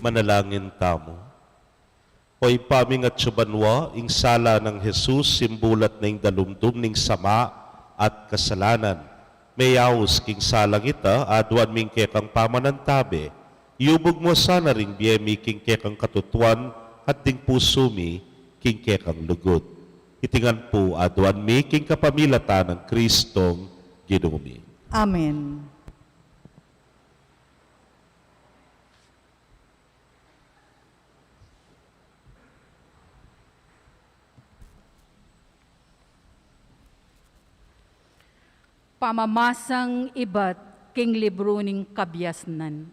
Manalangin tamu. O Ibpa mi, ing atsu banua, ing sala nang Jesus simbulat na ing dalumdum ning sama at kasalanan. Meyaus king salang ita, aduan mi ing kekang pamanantabe. Yubug mu sana ring bie mi king kekang katutuan at ding pusu mi king kekang lugud. Iti ngan pu aduan mi king kapamilatan nang Kristong Ginu mi. Amen. Pamamasang ibat king libru ning kabiasnan.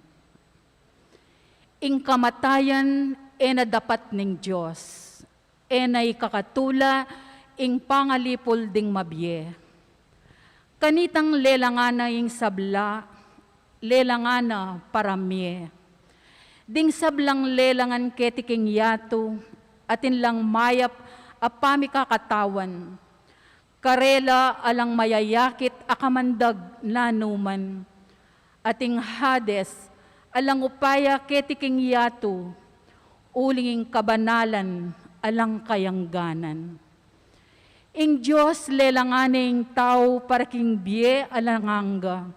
Ing kamatayan e na dapat ning Dios, e na ikakatula ing pangalipul ding mabie. Kanitang lelangan na ing sabla, lelangan na para mie. Ding sablang lelangan keti king yatu, atin lang mayap a pamikakatawan. Karela alang mayayakit a kamandag nanuman. Ating Hades, alang upaya keti king yatu, uling ing kabanalan, alang kayangganan. Ing Dios lelangan ne ing tau para king bie alang angga.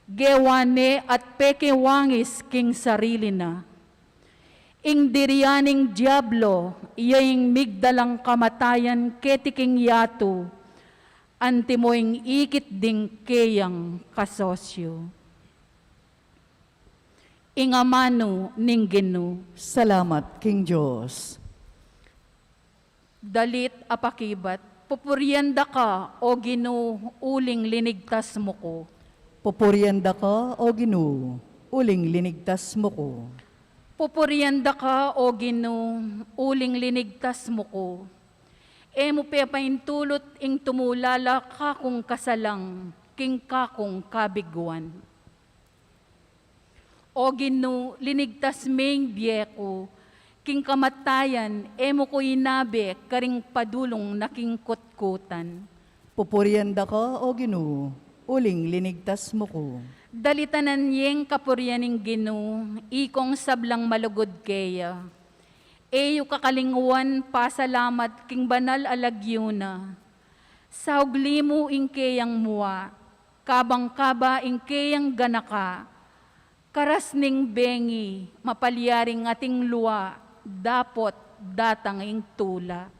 Gewa ne at pekewangis king sarili na. Ing dirian ning Diablo, iya ing migdalang kamatayan keti king yatu, antimo ing ikit ding keyang kasosyo. Ing amanu ning Ginu. Salamat king Dios. Dalit a pakibat. Pupurian da ka, O Ginu, uling linigtas mu ku. Pupurian da ka, O Ginu, uling linigtas mu ku. Pupurian da ka, O Ginu, uling linigtas mu ku. E mu pepaintulut ing tumulala kakung kasalang king kakung kabiguan. O Ginu, linigtas me ing bie ku, king kamatayan e mu ku inabe karing padulung na king kutkutan. Pupurian da ka, O Ginu, uling linigtas mu ku. Dalitanan yeng kapurian ning Ginu, ikong sablang malugud keya. E yu kakalingwan pasalamat king banal a lagyu na. Saugli mu ing keyang mua, kabang kaba ing keyang ganaka, karas ning bengi, mapalyaring ating lua, dapot datang ing tula.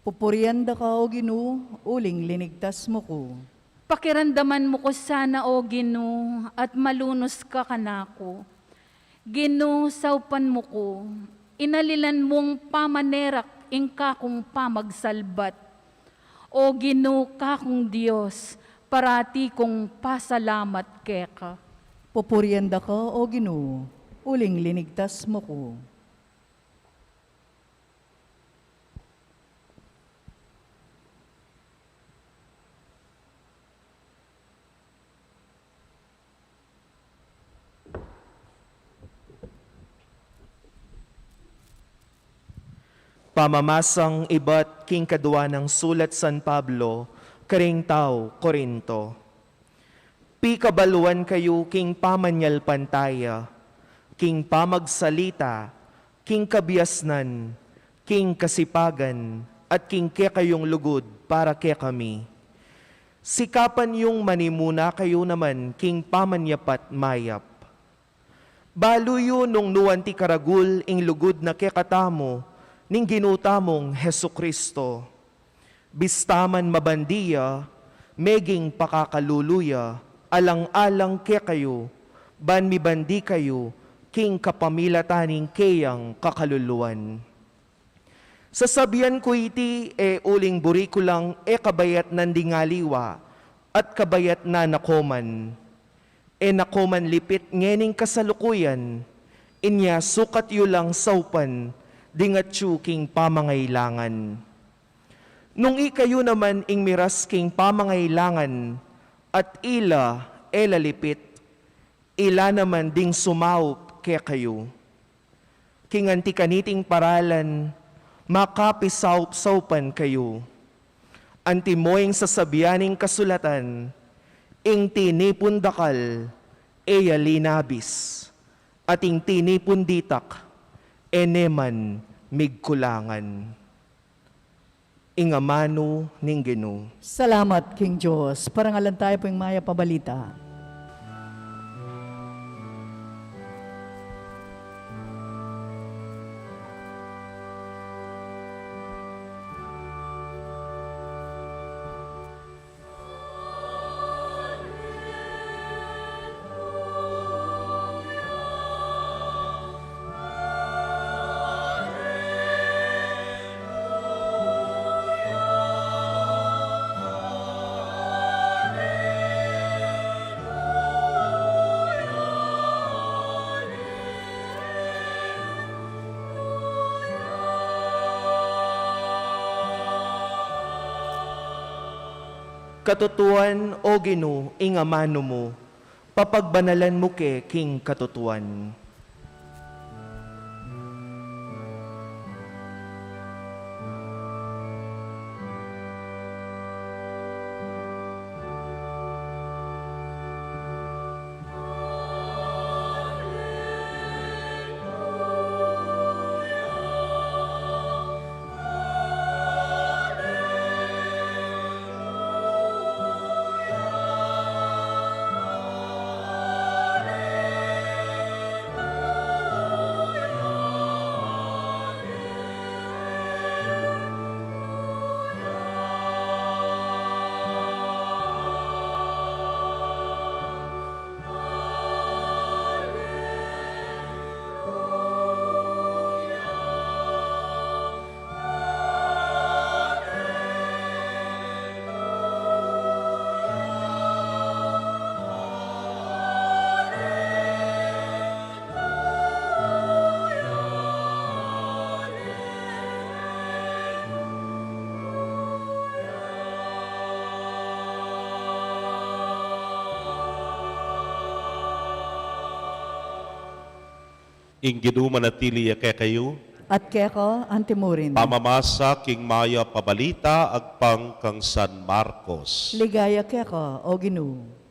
Pupurian da ka, O Ginu, uling linigtas mu ku. Pakiramdaman mu ku sana, O Ginu, at malunus ka kanaku. Ginu, saupan mu ku, inalilan mung pamanerak ing kakung pamagsalbat. O Ginu, kakung Dios, parati kung pasalamat keka. Pupurian da ka, O Ginu, uling linigtas mu ku. Pamamasang ibat king kadua nang sulat San Pablo karing tau Corinto. Pikabaluan kayu king pamanyalpantaya, king pamagsalita, king kabiasnan, king kasipagan, at king kekayung lugud para kekami. Sikapan yung manimuna kayu naman king pamanyapat mayap. Balu yu nung nuan ti karagul ing lugud na kekatamu ning Ginu tamung Jesu-Cristo. Bista man mabandi ya, meging pakakalulu ya alang-alang kekayu, ban mibandi kayu king kapamilatan ning keyang kakaluluan. Sasabian ku iti e uling buri ku lang e kabayatnan ding aliwa at kabayatnan na koman. E na koman lipit ngening kasalukuyan, inya sukat yu lang saupan ding atyu king pamangailangan. Nung ikayu naman ing miras king pamangailangan at ila e la lipit, ila naman ding sumaup kekayu. King anti kaniting paralan, makapisaup-saupan kayu. Antimo ing sasabian ning kasulatan, ing tinipun dakal, e ya linabis. Ating tinipun ditak, e ne man migkulangan. Ing amanu ning Ginu. Salamat king Dios. Parangalan tayu pu ing mayap a balita. Katutuan, O Ginu, ing amanu mu, papagbanalan mu ke king katutuan. Ing Ginu manatili ya kekayu. At keka antimurin. Pamamasa king mayap a balita agpang kang San Marcos. Ligaya keka, O Ginu.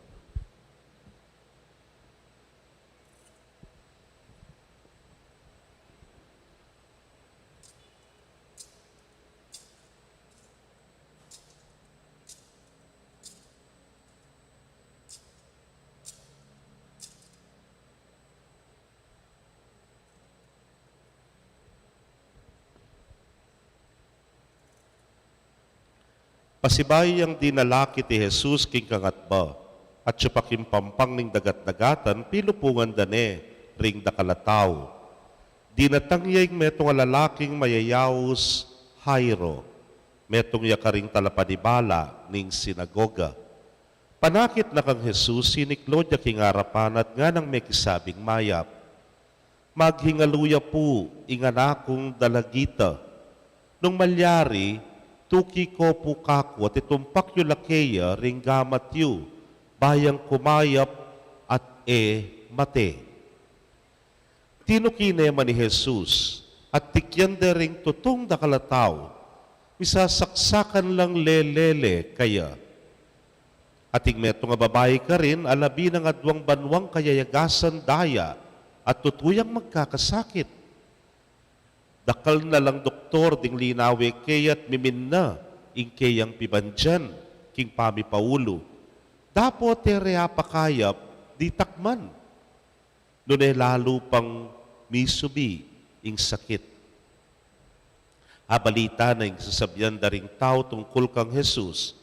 Pasibayu yang dinalakit i Jesus king kangatba, at atyu pa king pampang ning dagat-dagatan, pilupungan da ne ring dakal a tau. Dinatang ya ing metung a lalaking mayayaus Jairo, metung ya karing talapanibala ning sinagoga. Panakit na kang Jesus, siniklaud ya king arapan at nganang mekisabing mayap, "Maghingalu ya pu ing anak kung dalagita. Nung malyari, tuki ko pu kaku at itumpak yu la keya ring gamat yu, ba yang kumayap at e mate." Tinuki ne man i Jesus, at tikyan de ring tutung dakal a tau, misasaksakan lang lelele keya. At ing metung a babai karin, alabi nang aduang banuang kayayagasan daya, at tutu yang magkakasakit. Dakal na lang doktor ding linawe keya at miminna ing keyang pibandian king pamipaulu. Dapot e re apakayap ditak man, nune lalu pang misubi ing sakit. Abalita na ing sasabian da ring tau tungkul kang Jesus.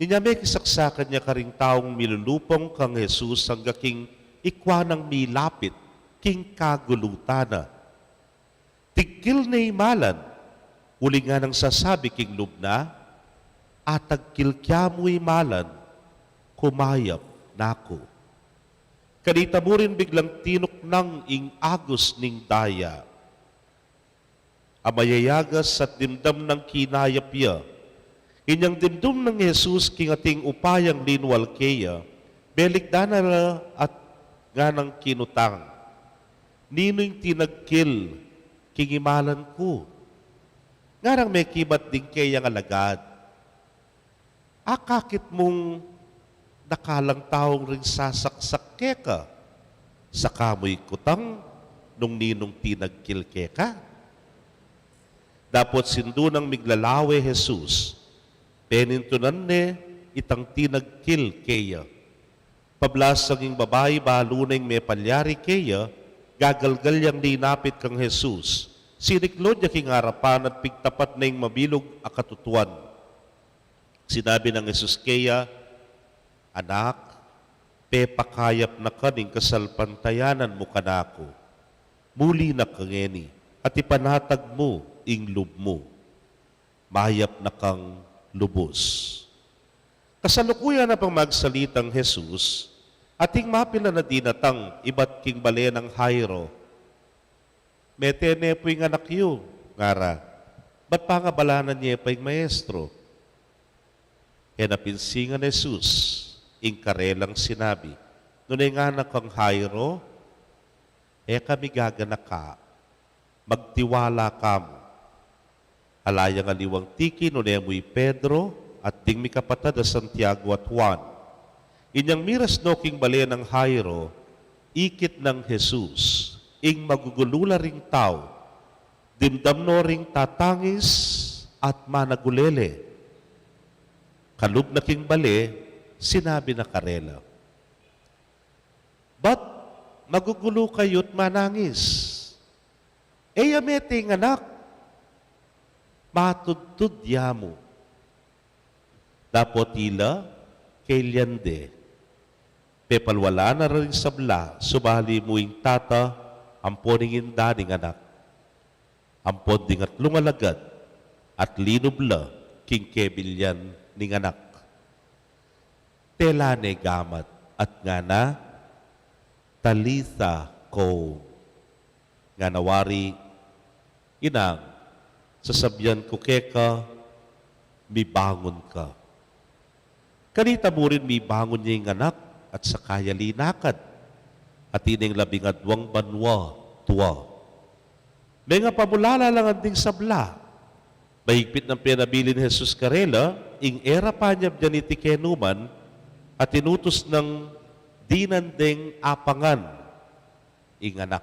Inya mekisaksakan ya karing taung milulupong kang Jesus angga king ikua nang milapit king kagulutan na. Tigkil ne i malan, uling nganang sasabi king lub na, "Atagkil kya mu i malan, kumayap na ku." Kanita mu rin biglang tinuknang ing agus ning daya a mayayagas at dimdam nang kinayap ya. Inyang dimdum nang Jesus king ating upayang linwal keya, belikdan na la at nganang kinutang, "Ninu ing tinagkil king imalan ku?" Nganang mekibat ding keyang alagad, "Akakit mung dakalang taung ring sasaksak keka, saka mu ikutang nung ninung tinagkil keka? Dapot sindu nang miglalawe Jesus, penintunan ne itang tinagkil keya. Pablasang ing babai balu na ing mepalyari keya, gagalgal yang linapit kang Jesus. Siniklaud ya king arapan at pigtapat na ing mabilug a katutuan. Sinabi nang Jesus keya, "Anak, pepakayap na ka ning kasalpantayanan mu kanaku. Muli na ka ngeni, at ipanatag mu ing lub mu." Mayap na kang lubus. Kasalukuyan na pang magsalitang Jesus, ating mapilan a dinatang ibat king bale nang Jairo. "Mete ne pu ing anak yu," ngara. "Bat pangabalanan ye pa ing maestro?" E na pinsingan Jesus ing karelang sinabi. Nune ngana kang Jairo, "E ka migaganaka, magtiwala ka mu." Ala yang aliwang tiki, nune mu i Pedro at ding mikapatad a Santiago at Juan. Inyang miras no king bale nang Jairo, ikit nang Jesus ing magugulu la ring tau. Dimdam no ring tatangis at managulele. Kalub na king bale, sinabi na karela, "Bat magugulu kayu't manangis? E ya mete ing anak, matudtud ya mu." Dapot ila, kelian de. Pepalwalan na ring sabla, subali mu ing tata ampon ing inda ning anak, ampon ding atlung alagad, at linub la king kebilyan ning anak. Tela ne gamat at ngana, "Talitha koum." Ngana wari, "Inang, sasabian ku keka, mibangun ka." Kanita murin mibangun ya ing anak at saka ya linakad. Atin ing labing adwang banua tua. Mengapamulala la ngan ding sabla, mahigpit nang penabilin Jesus karela, ing e ra panyabyan iti kenuman, at inutus nang dinan deng apangan ing anak.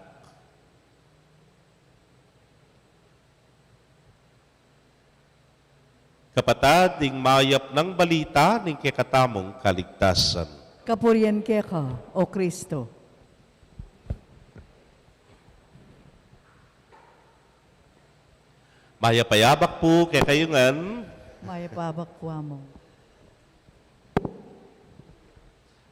Kapatad, ing mayap nang balita ning kekatamung kaligtasan. Kapurian keka, O Kristo. Mayap a yabak pu kekayu ngan. Mayap a yabak pu, Among.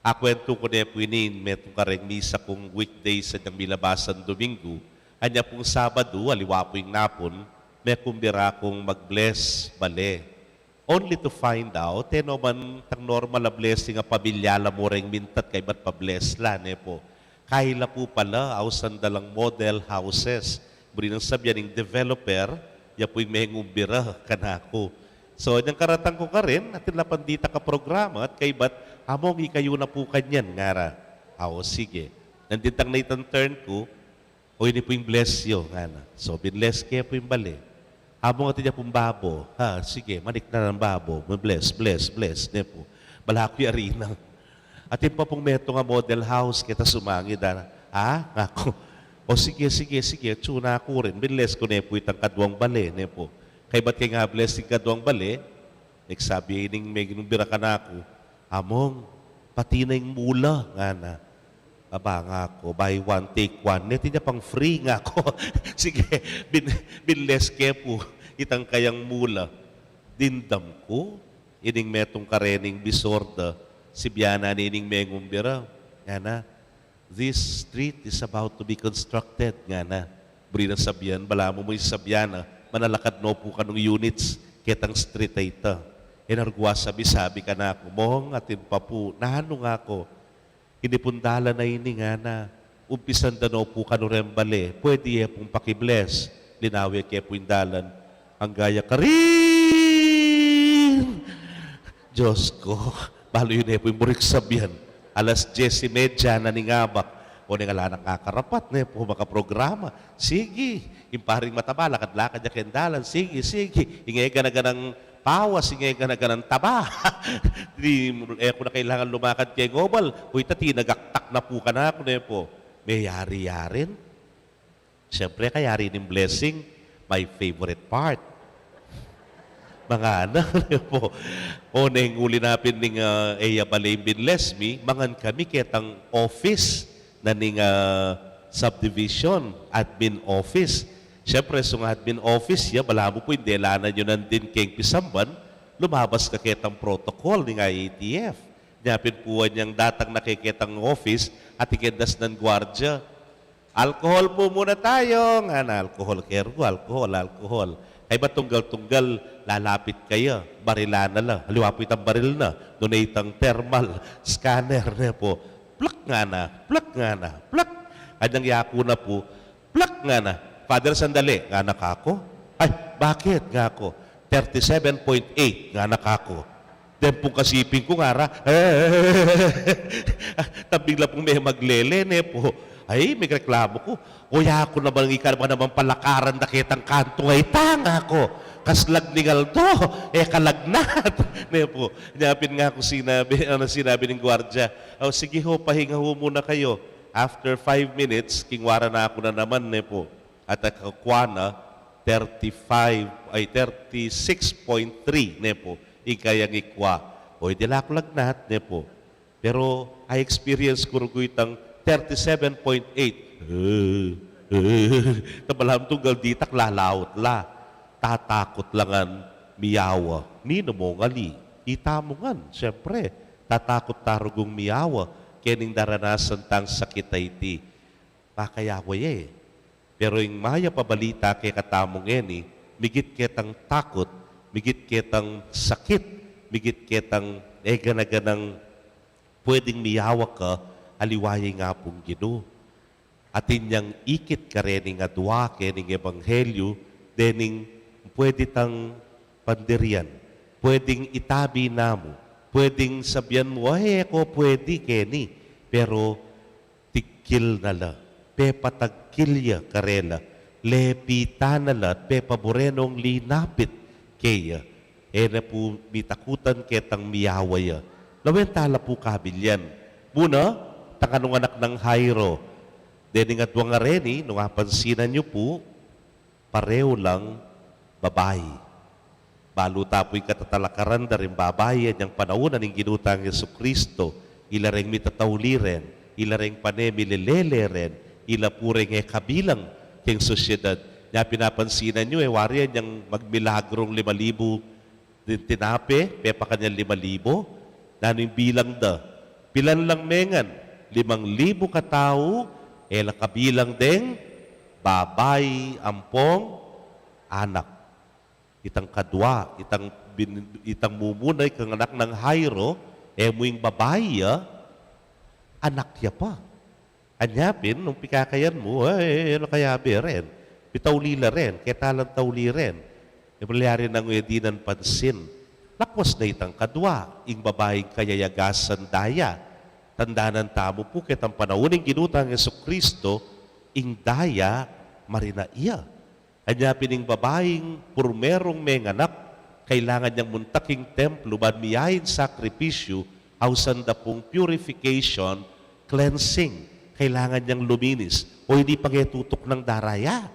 Akuentu ku ne pu ini, metung kareng misa kung weekdays at yang milabasan Domingo, anya pung Sabadu, aliwa pu ing napun, mekumbira kung mag-bless bale. Only to find out, e no man tang normal a blessing a pamilya la mu reng mintat kaybat pa-bless la, ne pu. Kaila pu pala, ausan da lang model houses. Buri nang sabian ing developer, ya pu ing mengumbira kanaku. So, inyang karatang ku karin, atin la pandita ka programa, at kaybat, "Among, ikayu na pu kanyan," ngara. "Aw, sige." Nandintang na itang turn ku, "O, ini pu ing bless yu," ngana. So, binless ke pu ing bale. "Among, atin ya pung babo." "Ha, sige, manik na nang babo." Bless, bless, bless, ne pu. Bala ku yari na. Atin pa pung metung a model house, keta sumangid, ana. "Ha?" ngaku. "O, sige, sige, sige, atsu na ku rin." Binless ku ne pu itang kaduang bale, ne pu. Kaybat keng a-bless ing kaduang bale, nagsabi ining mengumbira kanaku, "Among, pati na ing mula," ngana. "Aba," ngaku, "buy one, take one. Neti nya pang free," ngaku. Sige, bin-, binless ke pu itang kayang mula. Dimdam ku, ining metung karening bisor da, sibianan ining mengumbira. Ngana, "This street is about to be constructed," ngana. Buri nang sabian, "Balamu mu ing sabian, a, manalakad no pu kanung units ketang street a ita." E na rugwa sabi-sabi kanaku, "Mong, atin pa pu." "Nanu?" ngaku. "Ini pung dalan a ini," ngana, "umpisan da no pu kanu reng bale, pwede ye pung paki-bless?" Linawe ke pu ing dalan. Angga ya karin! Diyos ku, balu yu ne pu ing buring sabian. Alas dyes y media na ning abak. O, neng ala nang kakarapat, ne pu, makaprograma. Sige, ing paring mataba, lakad-lakad ya keng dalan. Sige, sige. Ing e gana-ganang pawas, ing e gana-ganang taba. Di, e ku na kailangan lumakad keng oval. O, ita tinagaktak na pu kanaku, ne pu. Meyari-yarin. Siyempre, kayari ning blessing, my favorite part. Mangana, ne pu. O, neng uli na pin ning, ah, e ya bale ing binless mi, mangan kami ketang office na ning, ah, subdivision, admin office. Siyempre, sung admin office ya, balamu pu, ing delanan yu nandin keng pisamban, lumabas ka ketang protocol ning I A T F. Nya pin pu, inyang datang na ke ketang office, atin keng das nang guardia, "Alcohol po muna tayo," ngana. "Alcohol, keru, alcohol, alcohol." Kaybat tunggal-tunggal, lalapit kaya, barilan na la. Aliwa pu itang baril na, nune itang thermal scanner, ne pu. Plak ngana, plak ngana, plak. Anyang yaku na pu, plak ngana. "Father, sandali," ngana kaku. "Ay, bakit?" ngaku. "Thirty-seven point eight," ngana kaku. Deng pung kasiping ku ngara, "Eh." Tambing la pung me maglele, ne pu. Ay, migreklamu ku. "O, yaku naman, ika naman palakaran da ketang kantu a ita," ngaku. "Kaslag ning aldo, e ka lagnat," ne pu. Nya pin ngaku sinabi, ano, sinabi ning guardia, "O, sige ho, pahinga ho muna kayo." After five minutes, kingwaran na ku na naman, ne pu. At ang kekwa na, thirty-five, ay, thirty-six point three, ne pu, ing kayang ikwa. O, e, di la ku lagnat, ne pu. Pero, a-experience ku rugu itang thirty-seven point eight. Tabalam tunggal ditak lalaut la. Tatakut la ngan miyawa. Ninu mu ngan ali? Ita mu ngan, siyempre. Tatakut ta rugung miyawa. Kening daranasan tang sakit a iti. Pakayawa ya, e. Pero ing mayap a balita kekatamu ngeni, migit ketang takut, migit ketang sakit, migit ketang e gana-ganang pwedeng miyawa ka, aliwa ya ing Apung Ginu. Atin yang ikit karening adua, kening ebanghelyu, dening pwede tang pandirian, pwedeng itabi namu, pwedeng sabian mu, "Ay, e ko pwede keni." Pero tigkil na la, pepatagkil ya karela, lepitan na la, at pepabure nong linapit keya. E na pu mitakutan ketang miyawa ya. Lawen ta la pu kabilyan. Muna, itang kanung anak nang Jairo. Dening adwang areni, nung apansinan yu pu, parehu lang babai. Balu ta pu ing katatalakaran da ring babai anyang panaun a ning Ginu tang Jesucristo, ila reng mitatauli ren, ila reng pane milelele ren, ila pu reng e kabilang keng sosyedad. Nya pin apansinan yu, e wari anyang magmilagrung lima libu ding tinape, pepakan yang lima libu, nanu ing bilang da? Pilan lang mengan? Limang libu katau, e la kabilang deng babai ampong anak. Itang kadwa, itang bin-, itang mumuna, itang anak nang Jairo, e mu ing babai ya, anak ya pa. Anya pin, nung pikakayan mu, e, e la kayabe ren. Pitauli la ren, keta lang tauli ren. E, malyari nang e dinan pansin. Lakwas na itang kadwa, ing babaing kayayagasan da ya. Tandanan tamu pu, ketang panaun ning Ginu tang Jesucristo, ing da ya, marina ya. Anya pin ing babaing purmerung menganak, kailangan yang munta king templo ban miyain sakripisyu, ausan da pung purification, cleansing. Kailangan yang luminis. O ini pangetutuk nang daraya.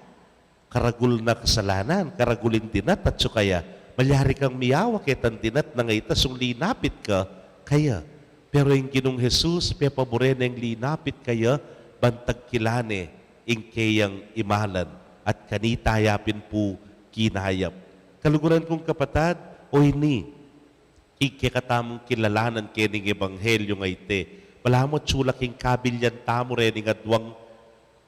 Karagul na kasalanan, karagul ing dinat, at sukaya malyari kang miyawa ketang dinat nang a ita sung linapit ka kaya. Pero ing Ginung Jesus, pepabure neng linapit kaya, ban tagkilan ne ing keyang imalan, at kanita ya pin pu kinayap. Kaluguran kung kapatad, o ini, ing kekatamung kilalanan kening ebanghelyu a iti, balamu atsu la king kabilyan tamu rening adwang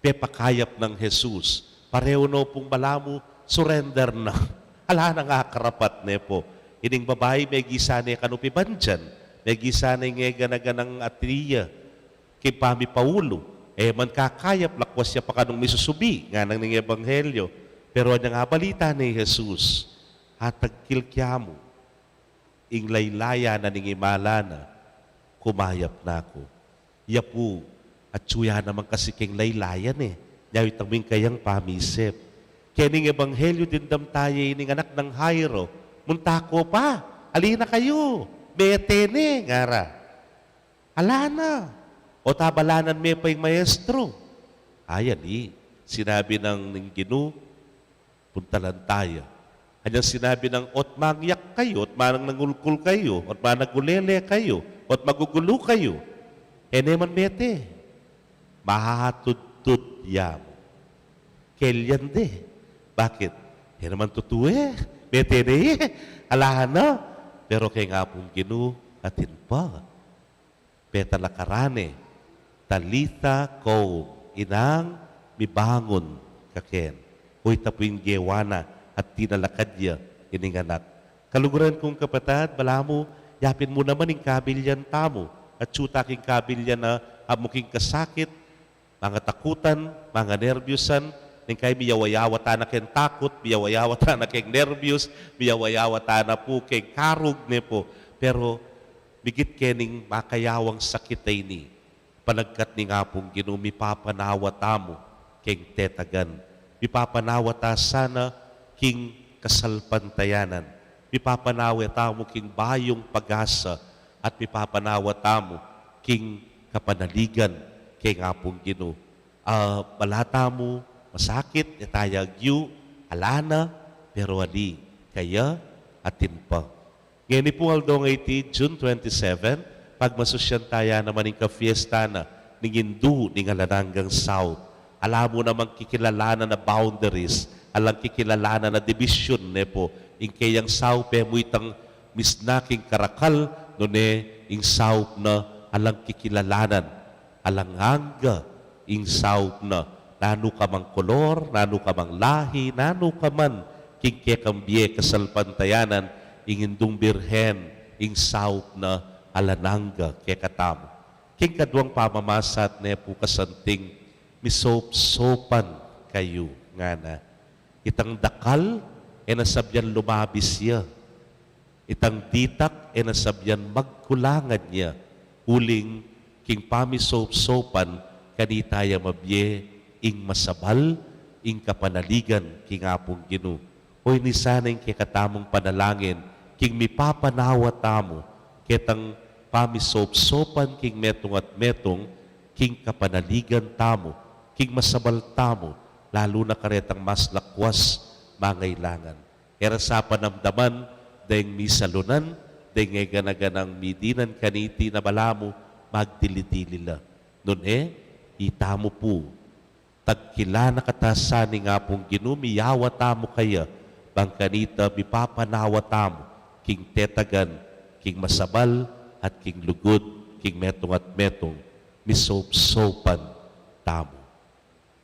pepakayap nang Jesus. Parehu no pung balamu, surrender na. Ala nang akarapat, ne pu. Ining babai, megisa ne kanu pibandian, megisa ne ing e gana-ganang atiu ya king pamipaulu. E man kakayap, lakwas ya pa kanung misusubi, ngana ning ebanghelyu. Pero anyang abalita ne i Jesus, atagkil kya mu, ing laylayan na ning imalan na, kumayap na ku. Ya pu, atsu ya naman kasi keng laylayan e. Nya itang ing kayang pamisip. Kening ebanghelyu dimdam taya ining anak nang Jairo, munta ko pa, ali na kayu, mete ne, ngara. Ala na. O tabalanan me pa ing maestro? Ay, ali. Sinabi nang ning Ginu, puntalan taya. Kanyang sinabi nang, "Ot mangyak kayu, ot manang nangulkul kayu, ot managulele kayu, ot magugulu kayu, e ne man mete, mahatudtud ya mu." Kelian de. Bakit? E naman tutu e. Mete ne e. Ala na. Pero keng Apung Ginu, atin pa. Peta la karane, "Talitha koum," inang, "Mibangun ka ken." O ita pu ing gewa na at tinalakad ya ining anak. Kaluguran kung kapatad, balamu, yapin mu naman ing kabilyan tamu, at atyu ta king kabilyan a amu king kasakit, mangatakutan, manganerbyusan, neng kai miyawa-yawa tana keng takut, miyawa-yawa tana keng nerbyus, miyawa-yawa tana pu keng karug, ne pu. Pero migit kening makayawang sakit a ini, panagkat ning Apung Ginu, mipapanawa tamu keng tetagan. Mipapanawa ta sana king kasalpantayanan. Mipapanawa tamu king bayung pag-asa, at mipapanawa tamu king kapanaligan keng Apung Ginu. A, bala tamu masakit, e taya agyu, ala na, pero ali kaya, atin pa. Ngeni pung aldo ngeni, June twenty-seven, pagmasusyan taya naman ing kafiesta na ning Indu ning Alang Anggang Saup. Ala mu namang kikilalanan a boundaries, alang kikilalanan a division, ne pu. Ing keyang saup e mu itang misna king karakal, nune ing saup na alang kikilalanan, alang angga ing saup na, nanu ka mang kolor, nanu ka mang lahi, nanu ka man king kekang bie kasalpantayanan, ing Indung Birhen, ing saup na alang angga kekatamu. King kaduang pamamasa, ne pu, kasanting, "Misopsopan kayu," ngana. Itang dakal, e na sabian lumabis ya. Itang ditak, e na sabian magkulangan ya. Uling king pamisopsopan, kanita ya mabie ing masabal, ing kapanaligan king Apung Ginu. O ini sana ing kekatamung panalangin, king mipapanawa tamu ketang pamisopsopan king metung at metung, king kapanaligan tamu, king masabal tamu, lalu na karetang mas lakwas mangailangan. E ra sa panamdaman deng misalunan, deng e gana-ganang midinan kaniti, na balamu magdili-dili la. Nune, itamu pu, tagkila na katasan ning Apung Ginu, miyawa tamu kaya, bang kanita mipapanawa tamu king tetagan, king masabal, at king lugud, king metung at metung, misopsopan tamu.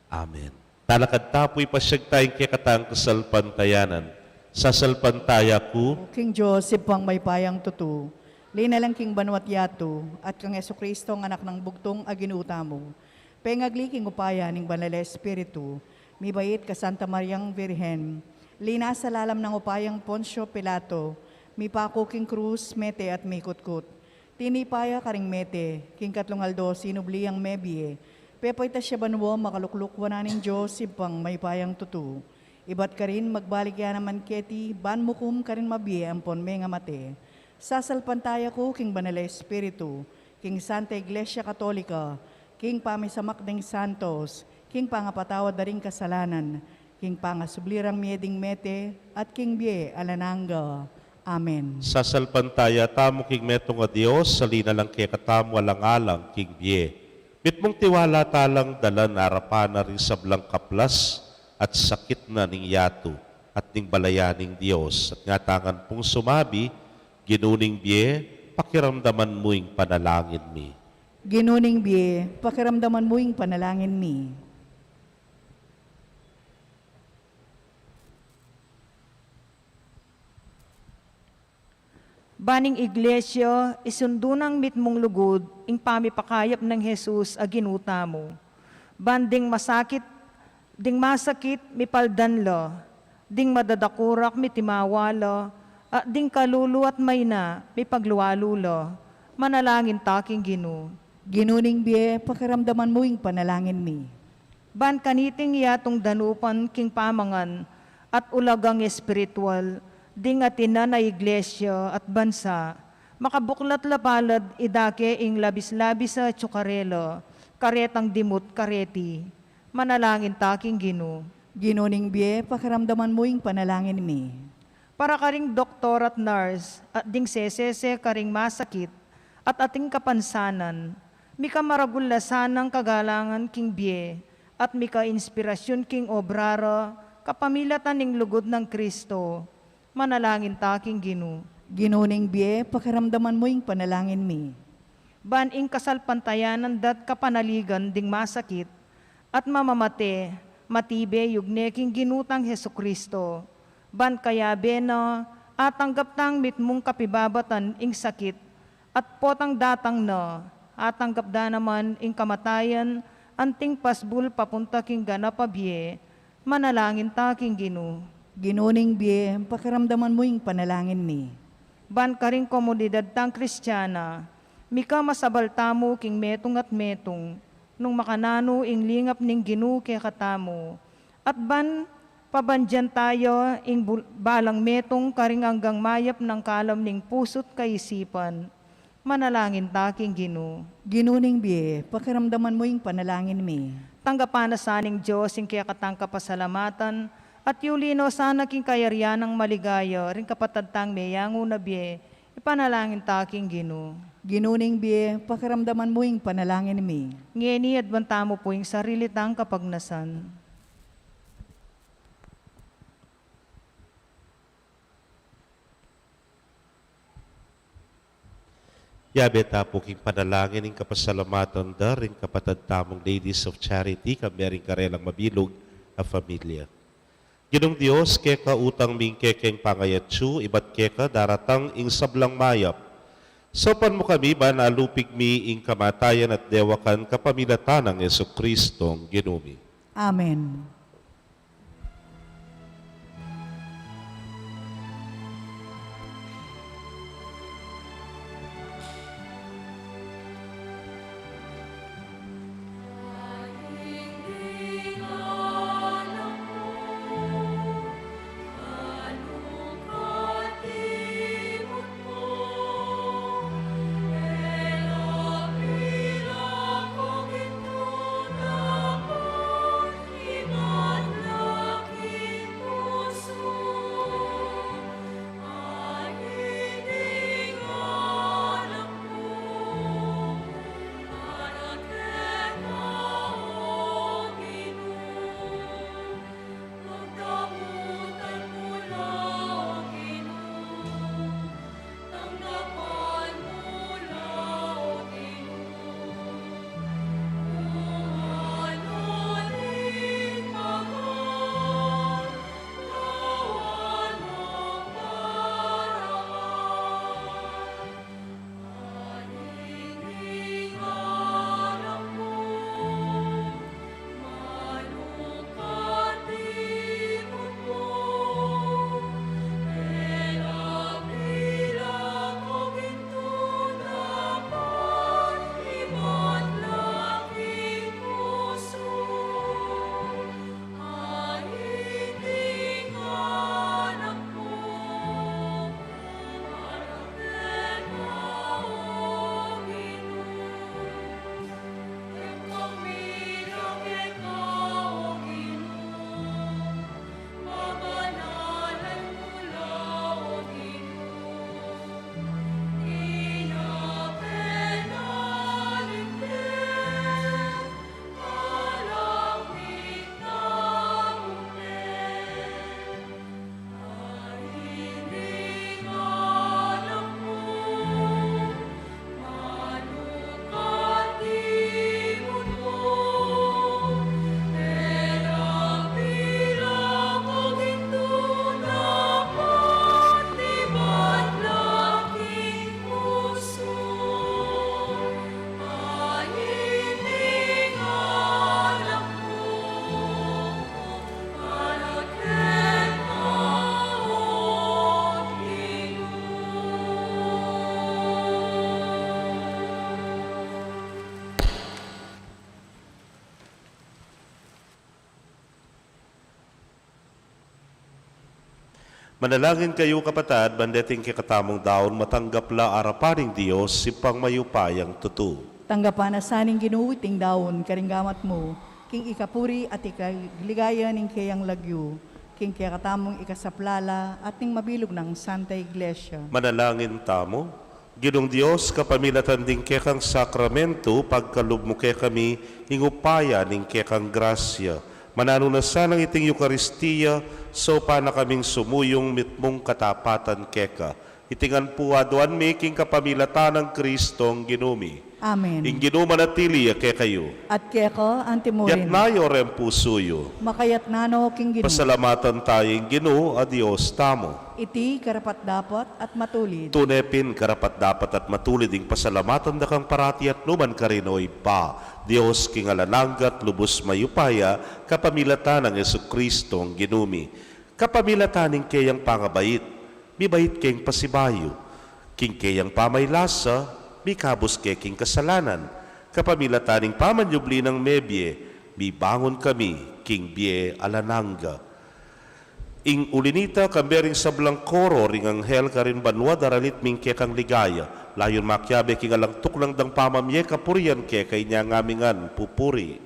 Amen. Talakad ta pu, ipasyag taya ing kekatang kasalpantayanan. Sasalpantaya ku. O King Dios, Ibpang mayupayang tutu, linalang king banua't yatu, at kang Jesucristo, a Anak nang bugtung a Ginu tamu, pengagli king upaya ning Banal a Espiritu, mibait ka Santa Mariang Virgen, linasa lalam nang upayang Poncio Pilato, mipaku king krus, mete at mikutkut. Tinipa ya karing mete, king katlung aldo sinubli yang mebie, pepaitas ya banua, makalukluk wanan ning Dios Ibpang mayupayang tutu. Ibat karin magbalik ya naman keti, ban mukum karing mabie ampon mengamate. Sasalpantaya ku king Banal a Espiritu, king Santa Iglesia Katolika, king pamisamak ding santos, king pangapatawad da ring kasalanan, king pangasubli rang mie ding mete, at king bie alang angga. Amen. Sasalpantaya tamu king metung a Dios, a linalang kekatamu alang-alang king bie. Mitmung tiwala talang dalan arapan na ring sablang kaplas at sakit na ning yatu at ning balayan ning Dios. At ngatamu ngan pung sumabi, "Ginu ning bie, pakiramdaman mu ing panalangin mi." Ginu ning bie, pakiramdaman mu ing panalangin mi. Ban ing Iglesia, isundu nang mitmung lugud ing pamipakayap nang Jesus a Ginu tamu. Ban ding masakit, ding masakit, mipaldan la, ding madadakurak, mitimawa la, at ding kalulu at maina, mipaglualu la. Manalangin ta king Ginu. Ginu ning bie, pakiramdaman mu ing panalangin mi. Ban kaniting yatung danupan king pamangan at ulagang espiritual, ding atinan a iglesia at bansa, makabuklat la palad idake ing labis-labis a atyu karela, karetang dimut kareti. Manalangin ta king Ginu. Ginu ning bie, pakiramdaman mu ing panalangin mi. Para karing doktor at nurse, at ding sesese karing masakit, at ating kapansanan, mika maragul la sanang kagalangan king bie, at mika inspirasyun king obra ra, kapamilatan ning lugud nang Kristo. Manalangin ta king Ginu. Ginu ning bie, pakiramdaman mu ing panalangin mi. Ban ing kasalpantayanan da't kapanaligan ding masakit, at mamamate, matibe yugne king Ginu tang Jesucristo. Ban kayabe na, atanggap tang mitmung kapibabatan ing sakit, at potang datang na, atanggap da naman ing kamatayan, anting pasbul papunta king ganap a bie. Manalangin ta king Ginu. Ginu ning bie, pakiramdaman mu ing panalangin mi. Ban karing komunidad tang Kristiana, mika masabal tamu king metung at metung, nung makananu ing lingap ning Ginu kekatamu, at ban pabandian taya ing bul-, balang metung karing anggang mayap nang kalam ning pusu't kaisipan. Manalangin ta king Ginu. Ginu ning bie, pakiramdaman mu ing panalangin mi. Tanggapan na sa ning Dios ing kekatang kapasalamatan, at yuli no sana king kayarian nang maligaya ring kapatad tang meyangu na bie. Ipanalangin ta king Ginu. Ginu ning bie, pakiramdaman mu ing panalangin mi. Ngeni, adwan tamu pu ing sarili tang kapagnasan. Yabe ta pu king panalangin ing kapasalamatan da ring kapatad tamung Ladies of Charity, kambe ring karelang mabilug a familia. Ginung Dios, keka utang mi ing kekeng pangayatsu, ibat keka daratang ing sablang mayap. Saupan mu kami ban alupig mi ing kamatayan at dewakan kapamilatan nang Jesucristong Ginu mi. Amen. Manalangin kayu, kapatad, ban deting kekatamung daun matanggap la arapan ning Dios, Ibpang mayupayang tutu. Tanggapan na sa ning Ginu iting daun karing gamat mu, king ikapuri at ikaligaya ning keyang lagyu, king kekatamung ikasaplala at ning mabilug nang Santa Iglesia. Manalangin tamu. Ginung Dios, kapamilatan ding kekang sakramentu, pagkalub mu kekami ing upaya ning kekang grasya. Mananu na sanang iting Eukaristia, saupan na kaming sumuyung mitmung katapatan keka. Iti ngan pu aduan mi king kapamilatan nang Kristong Ginu mi. Amen. Ing Ginu manatili ya kekayu. At keka antimurin. Yatna yu ring pusu yu. Makayatna no king Ginu. Pasalamatan taya ing Ginu a Dios tamu. Iti karapat-dapat at matulid. Tune pin karapat-dapat at matulid ing pasalamatan da kang parati at nukarin man, o Ibpa, Dios king alang angga at lubus mayupaya, kapamilatan nang Jesucristong Ginu mi. Kapamilatan ning keyang pangabait, mibait keng pasibayu. King keyang pamaylasa, mikabus ke king kasalanan. Kapamilatan ning pamanyubli nang mebie, mibangun kami king bie alang angga. Ing uli nita, kambe ring sablang koro ring anghel karin banua daralit mi ing kekang ligaya. Layun makiabe king alang tuknang dang pamamie kapurian keka, inya ngan mi ngan pupuri.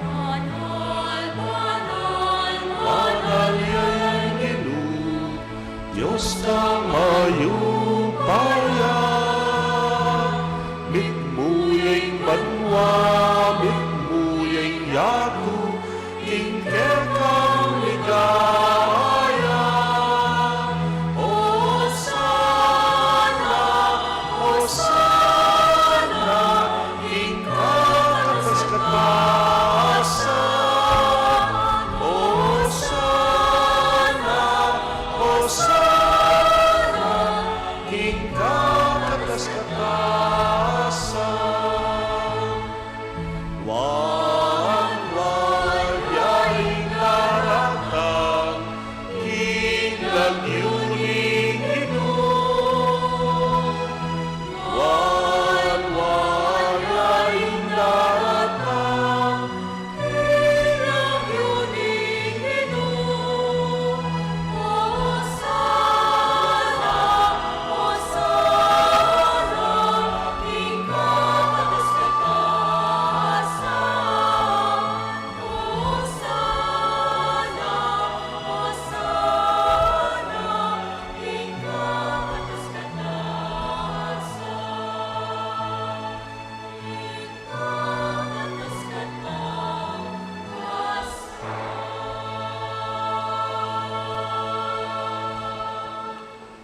Banal, banal, banal ya ing Ginu, Dios dang mayupaya. Mitmu ya ing banua, mitmu ya ing yatu, king kekang ligaya. Osana, Osana, king kakatas-katasan. Osana, Osana, king kakatas-katasan. Nuan, nuan ya ing daratang king lagyu ning Ginu. Nuan, nuan ya ing daratang king lagyu ning Ginu. Osana, Osana, king kakatas-katasan. Osana, Osana, king kakatas-katasan.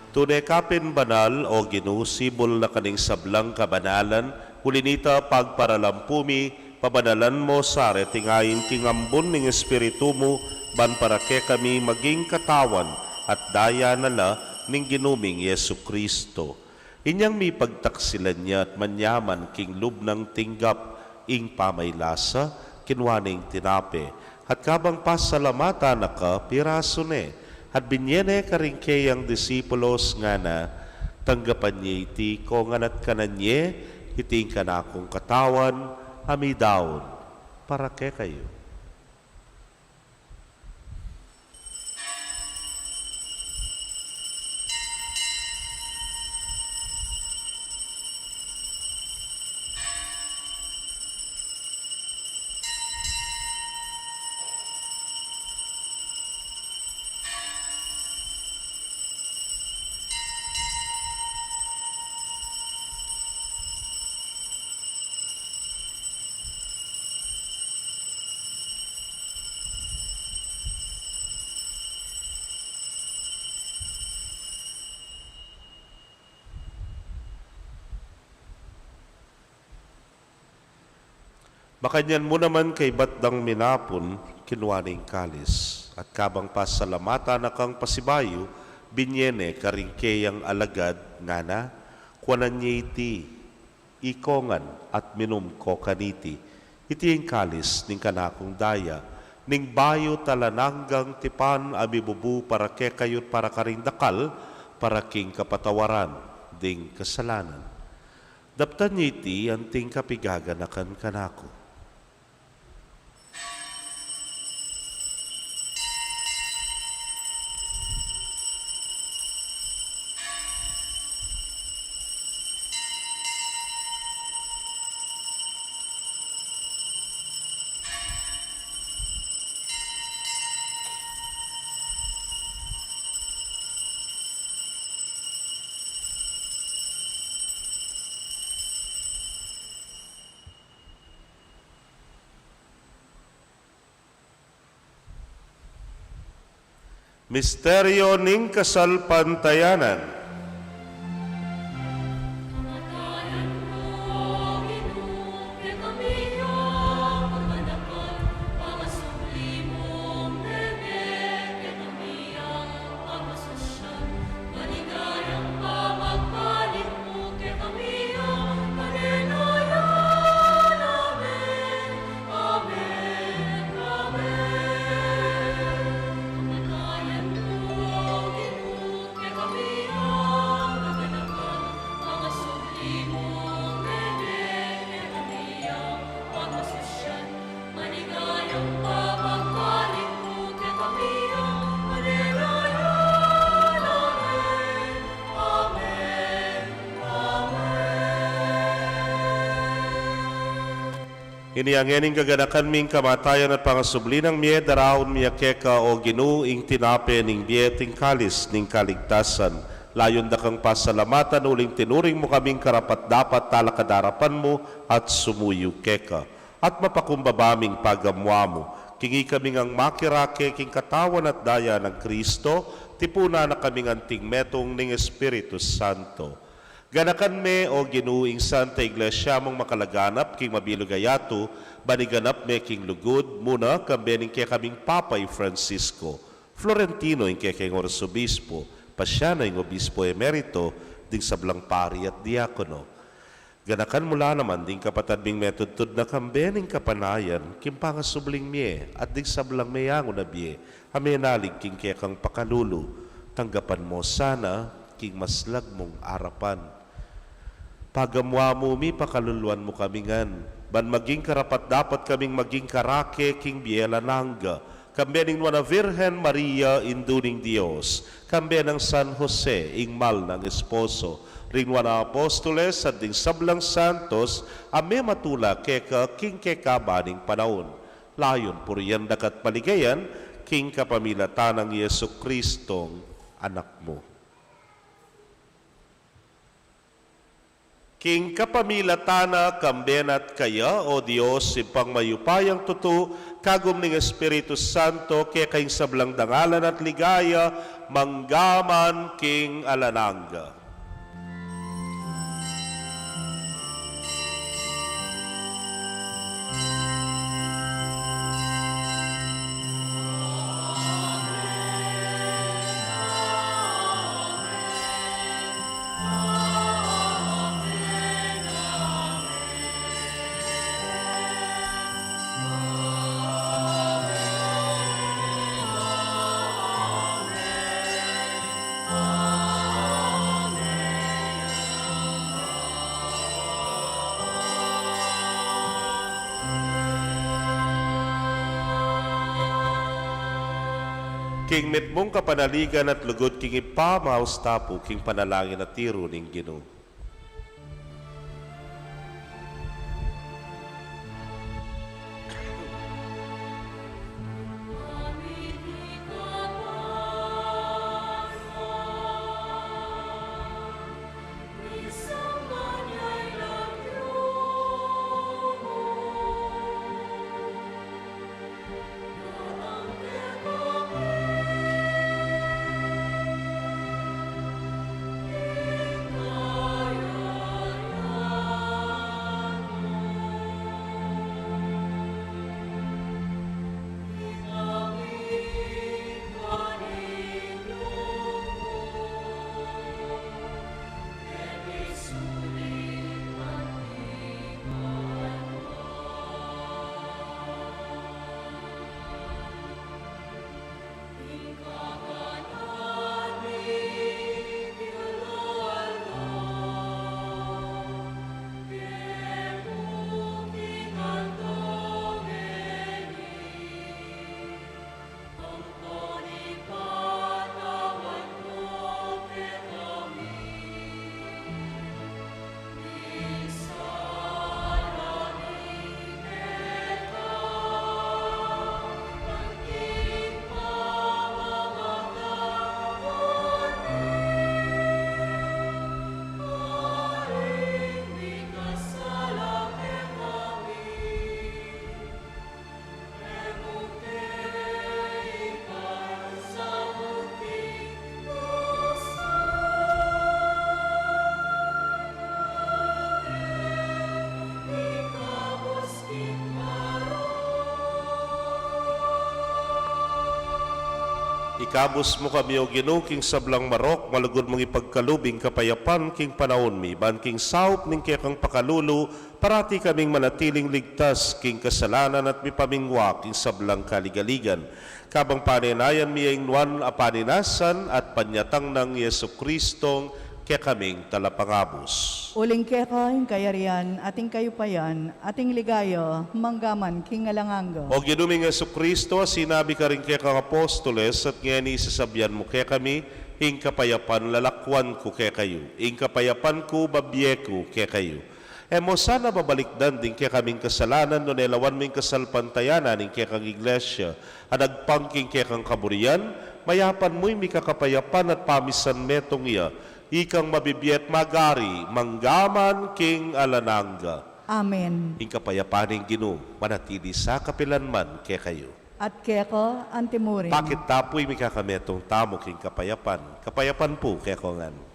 Tune ka pin banal, o Ginu, sibul na ka ning sablang kabanalan, uli nita pagparalampu mi, pabanalan mo sa reting ain king ambun ning Espiritu mu, ban para kekami maging katawan at daya na la ning Ginu ming Jesucristo. Inyang mipagtaksilan ya at manyaman king lub nang tinggap ing pamaylasa, kinua ne ing tinape, at kabang pasalamatan na ka, pirasu ne, at binye ne karing keyang disipulos, ngana: Tanggapan ye iti ikongan at kanan ye, iti ing kanakung katawan a midaun para kekayu. Makanyan mu naman kaybat dang minapun, kinua ne ing kalis, at kabang pasalamatan na kang pasibayu, binye ne karing keyang alagad, ngana: Kuanan ye iti, ikongan, at minum ko kaniti. Iti ing kalis ning kanakung daya, ning bayu at alang anggang tipan a mibubu para kekayu at para karing dakal, para king kapatawaran ding kasalanan. Daptan ye iti anting kapigaganakan kanaku. Misteryo ning kasalpantayanan. Ini ngeni ing kaganakan mi king kamatayan at pangasubli nang mie, daraun mi keka, O Ginu, ing tinape ning bie at ing kalis ning kaligtasan. Layun da kang pasalamatan uling tinuring mu kaming karapat-dapat talakad king arapan mu at sumuyu keka. At mapakumbaba ming pagamuan mu, king ikami ngang makirake king katawan at daya nang Kristo, tipunan na kaming anting metung ning Espiritu Santo. Ganakan me, O Ginu, ing Santa Iglesia mung makalaganap king mabilug a yatu, ban iganap me king lugud, muna kambe ning kekaming Papa i Francisco, Florentino ing kekeng Arsobispo, Pasiano ing Obispo Emerito, ding sablang pari at diakono. Ganakan mu la naman ding kapatad ming metudtud na kambe ning kapanayan king pangasubling mie at ding sablang meangu na bie a menalig king kekang pakalulu. Tanggapan mu la sana king maslag mung arapan. Pagamuan mu mi, pakaluluan mu kami ngan, ban maging karapat-dapat kaming maging karake king bie alang angga, kambe ning Nuan a Virgen Maria, Indu ning Dios, kambe nang San Jose, ing mal nang esposo, ring Nuan a Apostoles, at ding sablang santos a mematula keka king kekaban ning panaun. Layun purian da ka at paligayan, king kapamilatan nang Jesucristong Anak mu. King kapamilatan na, kambe na at kaya, O Dios, Ibpang mayupayang tutu, kagum ning Espiritu Santo, keka ing sablang dangalan at ligaya, mangga man king alang angga. King mitmung kapanaligan at lugud king Ibpa, maus ta pu king panalangin a tiru ning Ginu. Ikabus mu kami, O Ginu, king sablang marok, malugud mung ipagkalub ing kapayapan king panaun mi, ban king saup ning kekang pakalulu, parati kaming manatiling ligtas king kasalanan at mipamingwa king sablang kaligaligan. Kabang panenayan mi ing nuan a paninasan at panyatang nang Jesucristong kekaming Talapangabus. Uling keka ing kayarian, at ing kayupayan, at ing ligaya, mangga man king alang angga. O Ginu ming Jesucristo, a sinabi karing kekang apostoles, at ngeni sasabian mu kekami, ing kapayapan lalakwan ku kekayu, ing kapayapan ku babie ku kekayu. E mo sana babalikdan ding kekaming kasalanan, nune lawan mu ing kasalpantayanan ning kekang Iglesia, a nagpang king kekang kaburian, mayapan mu ing mikakapayapan at pamisan metung ya, ikang mabibie at magari, mangga man king alang angga. Amen. Ing kapayapan ning Ginu, manatili sa kapilan man kekayu. At keka antimurin. Pakit ta pu ing mikakametung tamu king kapayapan. Kapayapan pu kekongan.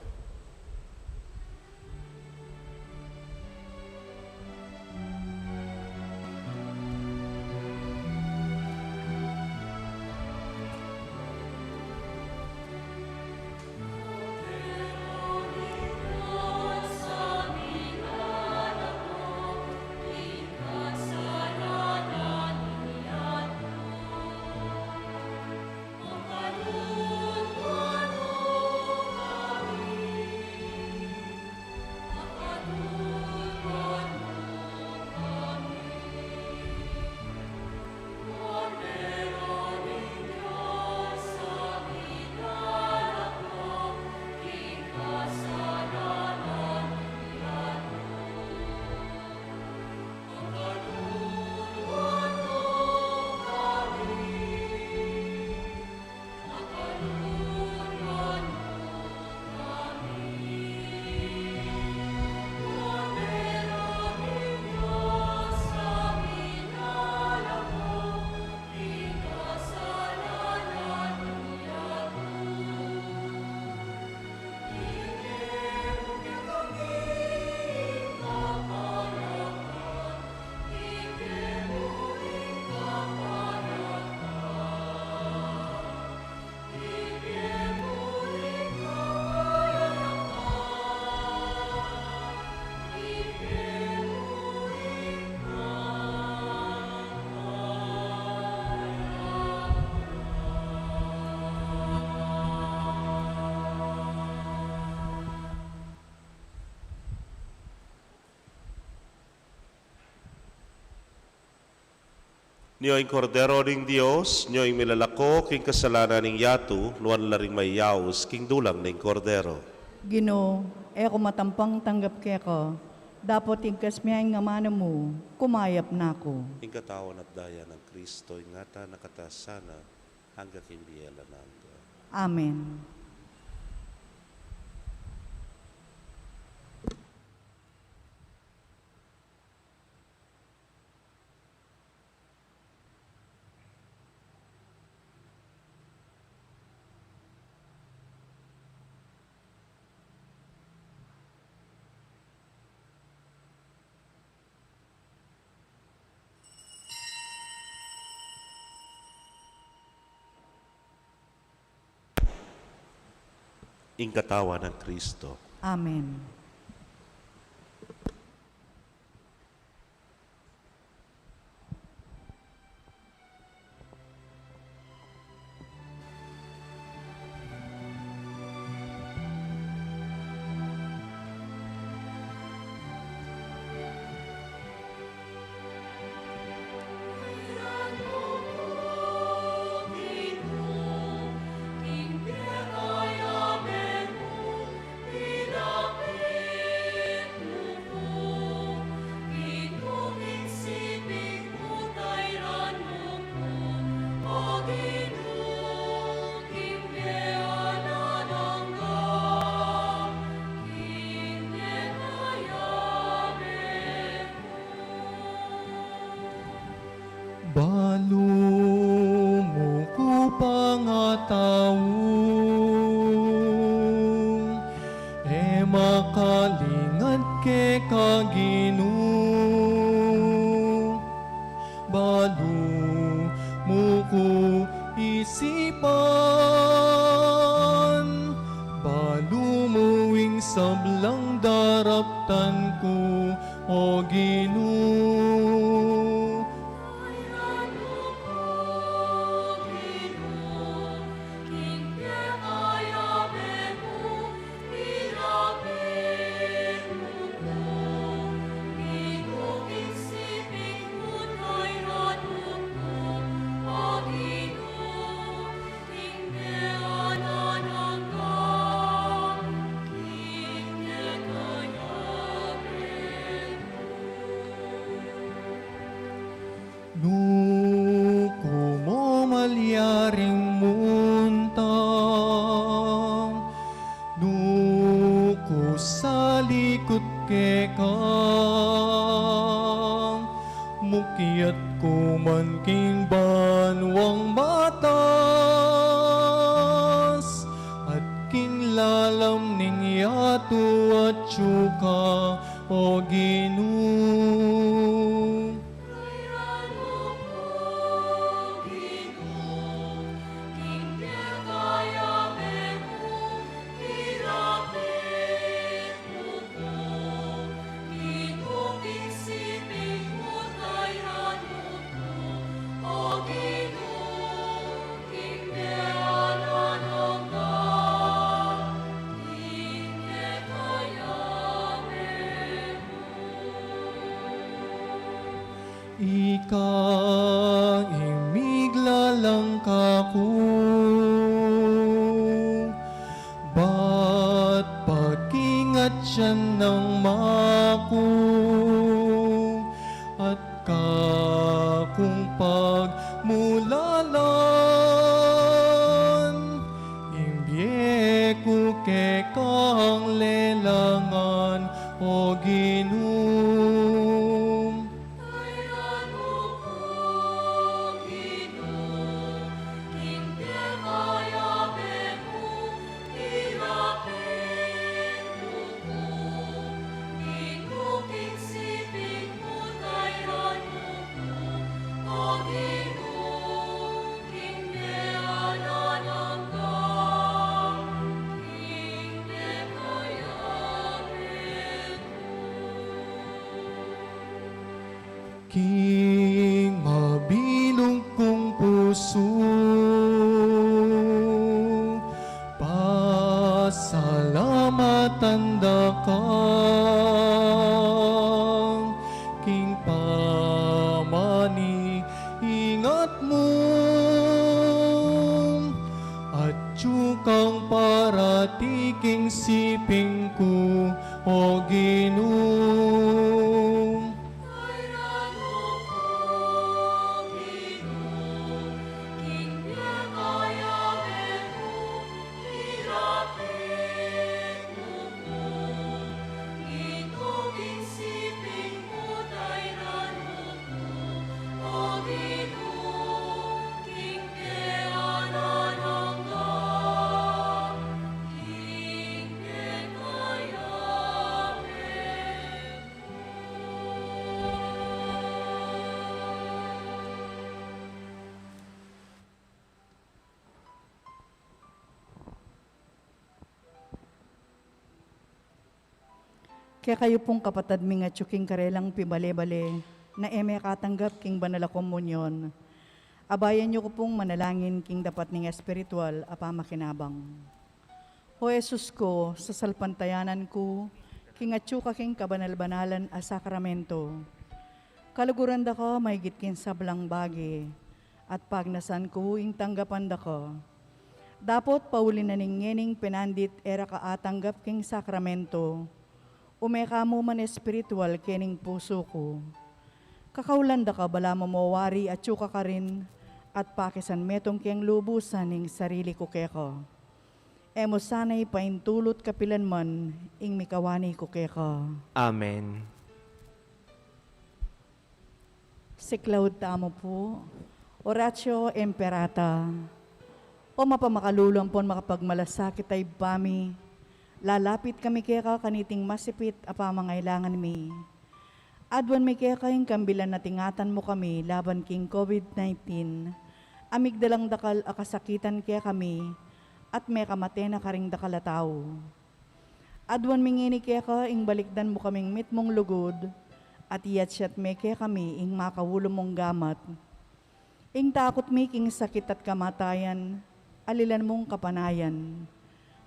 Nyo ing Kordero ning Dios, nyo ing milalako king kasalanan ning yatu, nuan la ring mayaus king dulang ning Kordero. Ginu, e ku matampang tanggap keka, dapot ingkas me ing amanu mu, kumayap na ku. Ing katawan at daya nang Kristo, ingatan na kata sana, angga king bie alang angga. Amen. Ing katawan nang Kristo. Amen. Balu mu ku pangatau, e makalingat keka Ginu. Balu mu ku isipan, Sablang daraptan ku, O Ginu. Nu ku mu malyaring munta, nu ku salikut keka, mukyat ku man king banwang matas, at king lalam ning yatu atyu ka, O Ginu. Ika ing miglalang kaku, bat pakingat ya nang maku, at kakung pagmulalan, ing bie ku kekang lelangan, O Ginu. King mabilug kung pusu, pasalamatan da ka king pamaniingat mu, atyu kang parati king siping ku, O Ginu. Kekayu pung kapatad ming atyu king karelang pibale-bale, na e mekatanggap king banal a komunyon, abayan yu ku pung manalangin king dapat ning espiritual a pamakinabang. O Jesus ku, sasalpantayanan ku king atyu ka king kabanal-banalan a sakramento. Kaluguran da ka maigit king sablang bage, at pagnasan ku ing tanggapan da ka. Dapot pauli na ning ngening penandit e ra ka atanggap king sakramento, ume ka mu man espiritual kening pusu ku. Kakaulan da ka balamu mo wari atyu ka karin, at pakisan metung keng lubusan ing sarili ku keka. E mu sana ipaintulut kapilan man ing mikawani ku keka. Amen. Siklaud tamu pu. Oratio Imperata. O mapamakalulu ampon makapagmalasakit a Ibpa mi, lalapit kami keka kaniting masipit a pamangailangan mi. Aduan mi keka ing kambilan a tingatan mu kami laban king COVID nineteen, a migdalang dakal a kasakitan kekami, at mekamate na karing dakal a tau. Aduan mi ngeni keka ing balikdan mu kaming mitmung lugud, at iyatyat me kekami ing makaulu mung gamat. Ing takut mi king sakit at kamatayan, alilan mung kapanayan.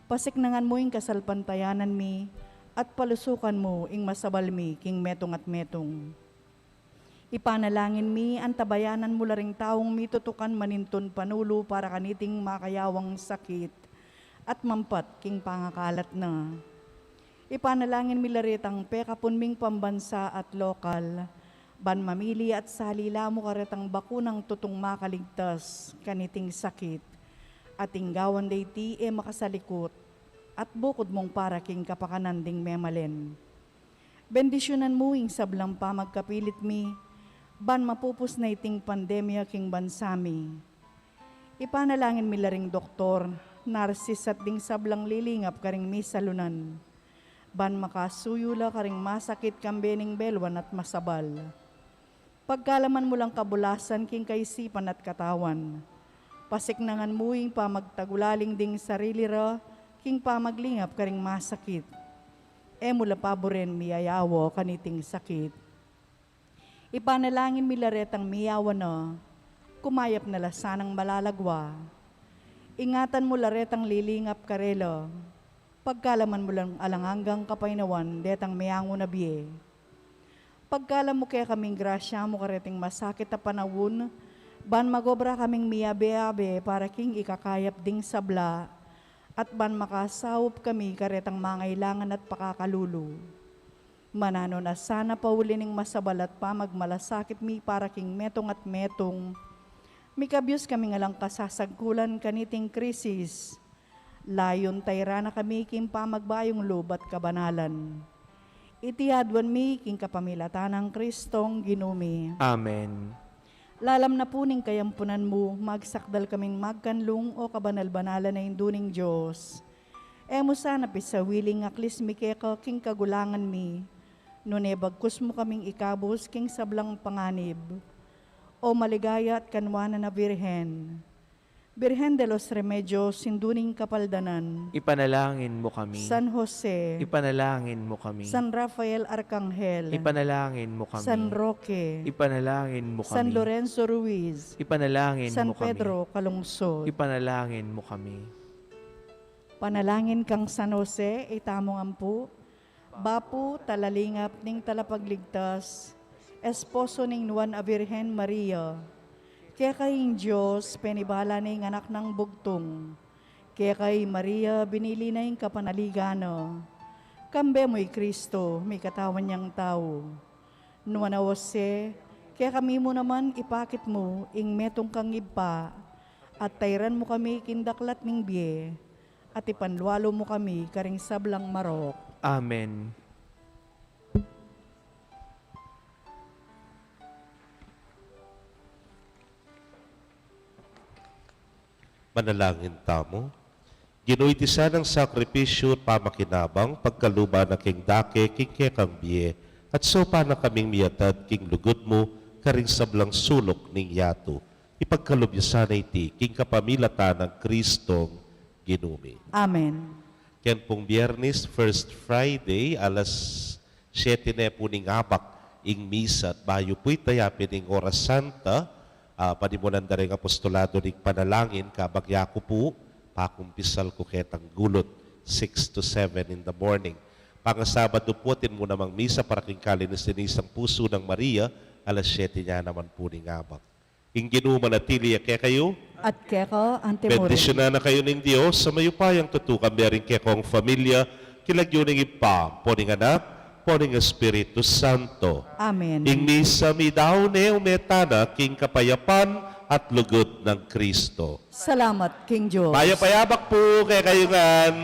Pasiknangan mu ing kasalpantayanan mi, at palusukan mu ing masabal mi king metung at metung. Ipanalangin mi, antabayanan mu la ring taung mitutukan manintun panulu para kaniting makayawang sakit at mampat king pangakalat na. Ipanalangin mi la retang pekapun ming pambansa at lokal, ban mamili at sali la mu karetang bakunang tutung makaligtas kaniting sakit, at ing gawan da iti e makasalikut, at bukud mung para king kapakanan ding memalen. Bendisyunan mu ing sablang pamagkapilit mi, ban mapupus na iting pandemya king bansa mi. Ipanalangin mi la ring doktor, narsis at ding sablang lilingap karing misalunan, ban makasuyu la karing masakit kambe ning beluan at masabal. Pagkalaman mu lang kabulasan king kaisipan at katawan. Pasiknangan mu ing pamagtagulaling ding sarili ra king pamaglingap karing masakit. E mu la paburen miyayawa kaniting sakit. Ipanalangin mi la retang miyawa na, kumayap na la sanang malalagwa. Ingatan mu la retang lilingap karela, pagkalaman mu lang alang anggang kapaynawan detang meangu na bie. Pagkalam mu kekaming grasya mu kareting masakit a panaun, ban magobra kaming miyabe-abe para king ikakayap ding sabla, at ban makasaup kami karetang mangailangan at pakakalulu. Mananu na sana pauli ning masabal at pamagmalasakit mi para king metung at metung, mikabyus kaming alang kasasagkulan kaniting krisis. Layun tayran na kami king pamagbayung lub at kabanalan. Iti aduan mi king kapamilatan nang Kristong Ginu mi. Amen. Lalam na pu ning kayampunan mu, magsakdal kaming magkanlung, o kabanal-banalan a Indu ning Dios. E mu sana pisawiling aklis mi keka king kagulangan mi, nune bagkus mu kaming ikabus king sablang panganib. O maligaya at kanwanan a Birhen, Birhen de los Remedios, Indu ning Kapaldanan. Ipanalangin mu kami. San Jose. Ipanalangin mu kami. San Rafael Arcangel. Ipanalangin mu kami. San Roque. Ipanalangin mu kami. San Lorenzo Ruiz. Ipanalangin San mu kami. Pedro Calungsod. Ipanalangin mu kami. Panalangin kang San Jose, itamu ngan pu. Bapu, talalingap ning talapagligtas, esposo ning Nuan a Birhen Maria. Keka ing Dios penibala ne ing Anak nang Bugtung. Keka i Maria binili na ing kapanaligan na. Kambe mu i Kristo, mikatawan yang tau. Nuan a Jose, kekami mu naman ipakit mu ing metung kang ibpa, at tayran mu kami king daklat ning bie, at ipanlualu mu kami karing sablang marok. Amen. Manalangin tamu. Ginu, iti sanang sakripisyu at pamakinabang, pagkaluban na king dake king kekang bie, at saupan na kaming miyatad king lugud mu karing sablang suluk ning yatu. Ipagkalub yu sana iti king kapamilatan nang Kristong Ginu mi. Amen. Ken pung Biyernes, First Friday, alas siyete ne pu ning abak ing misa, at bayu pu ita yapin ing Oras Santa, ah, panimunan da ring apostolado ning panalangin, kabang yaku pu, pakumpisal ku ketang gulut, six to seven in the morning. Pangasabadu pu, atin mu namang misa para king kalinisan ning Pusu nang Maria, alas siyete ne naman pu ning abak. Ing Ginu manatili ya kekayu. At keka antimurin. Bendisyunan na kayu ning Dios a mayupayang tutu, kambe ring kekong familia, king lagyu ning Ibpa, ampo ning Anak, ampo ning Espiritu Santo. Amen. Ing misa meyari ne, ume tana king kapayapan at lugud nang Kristo. Salamat king Dios. Mayap a abak pu kekayu ngan.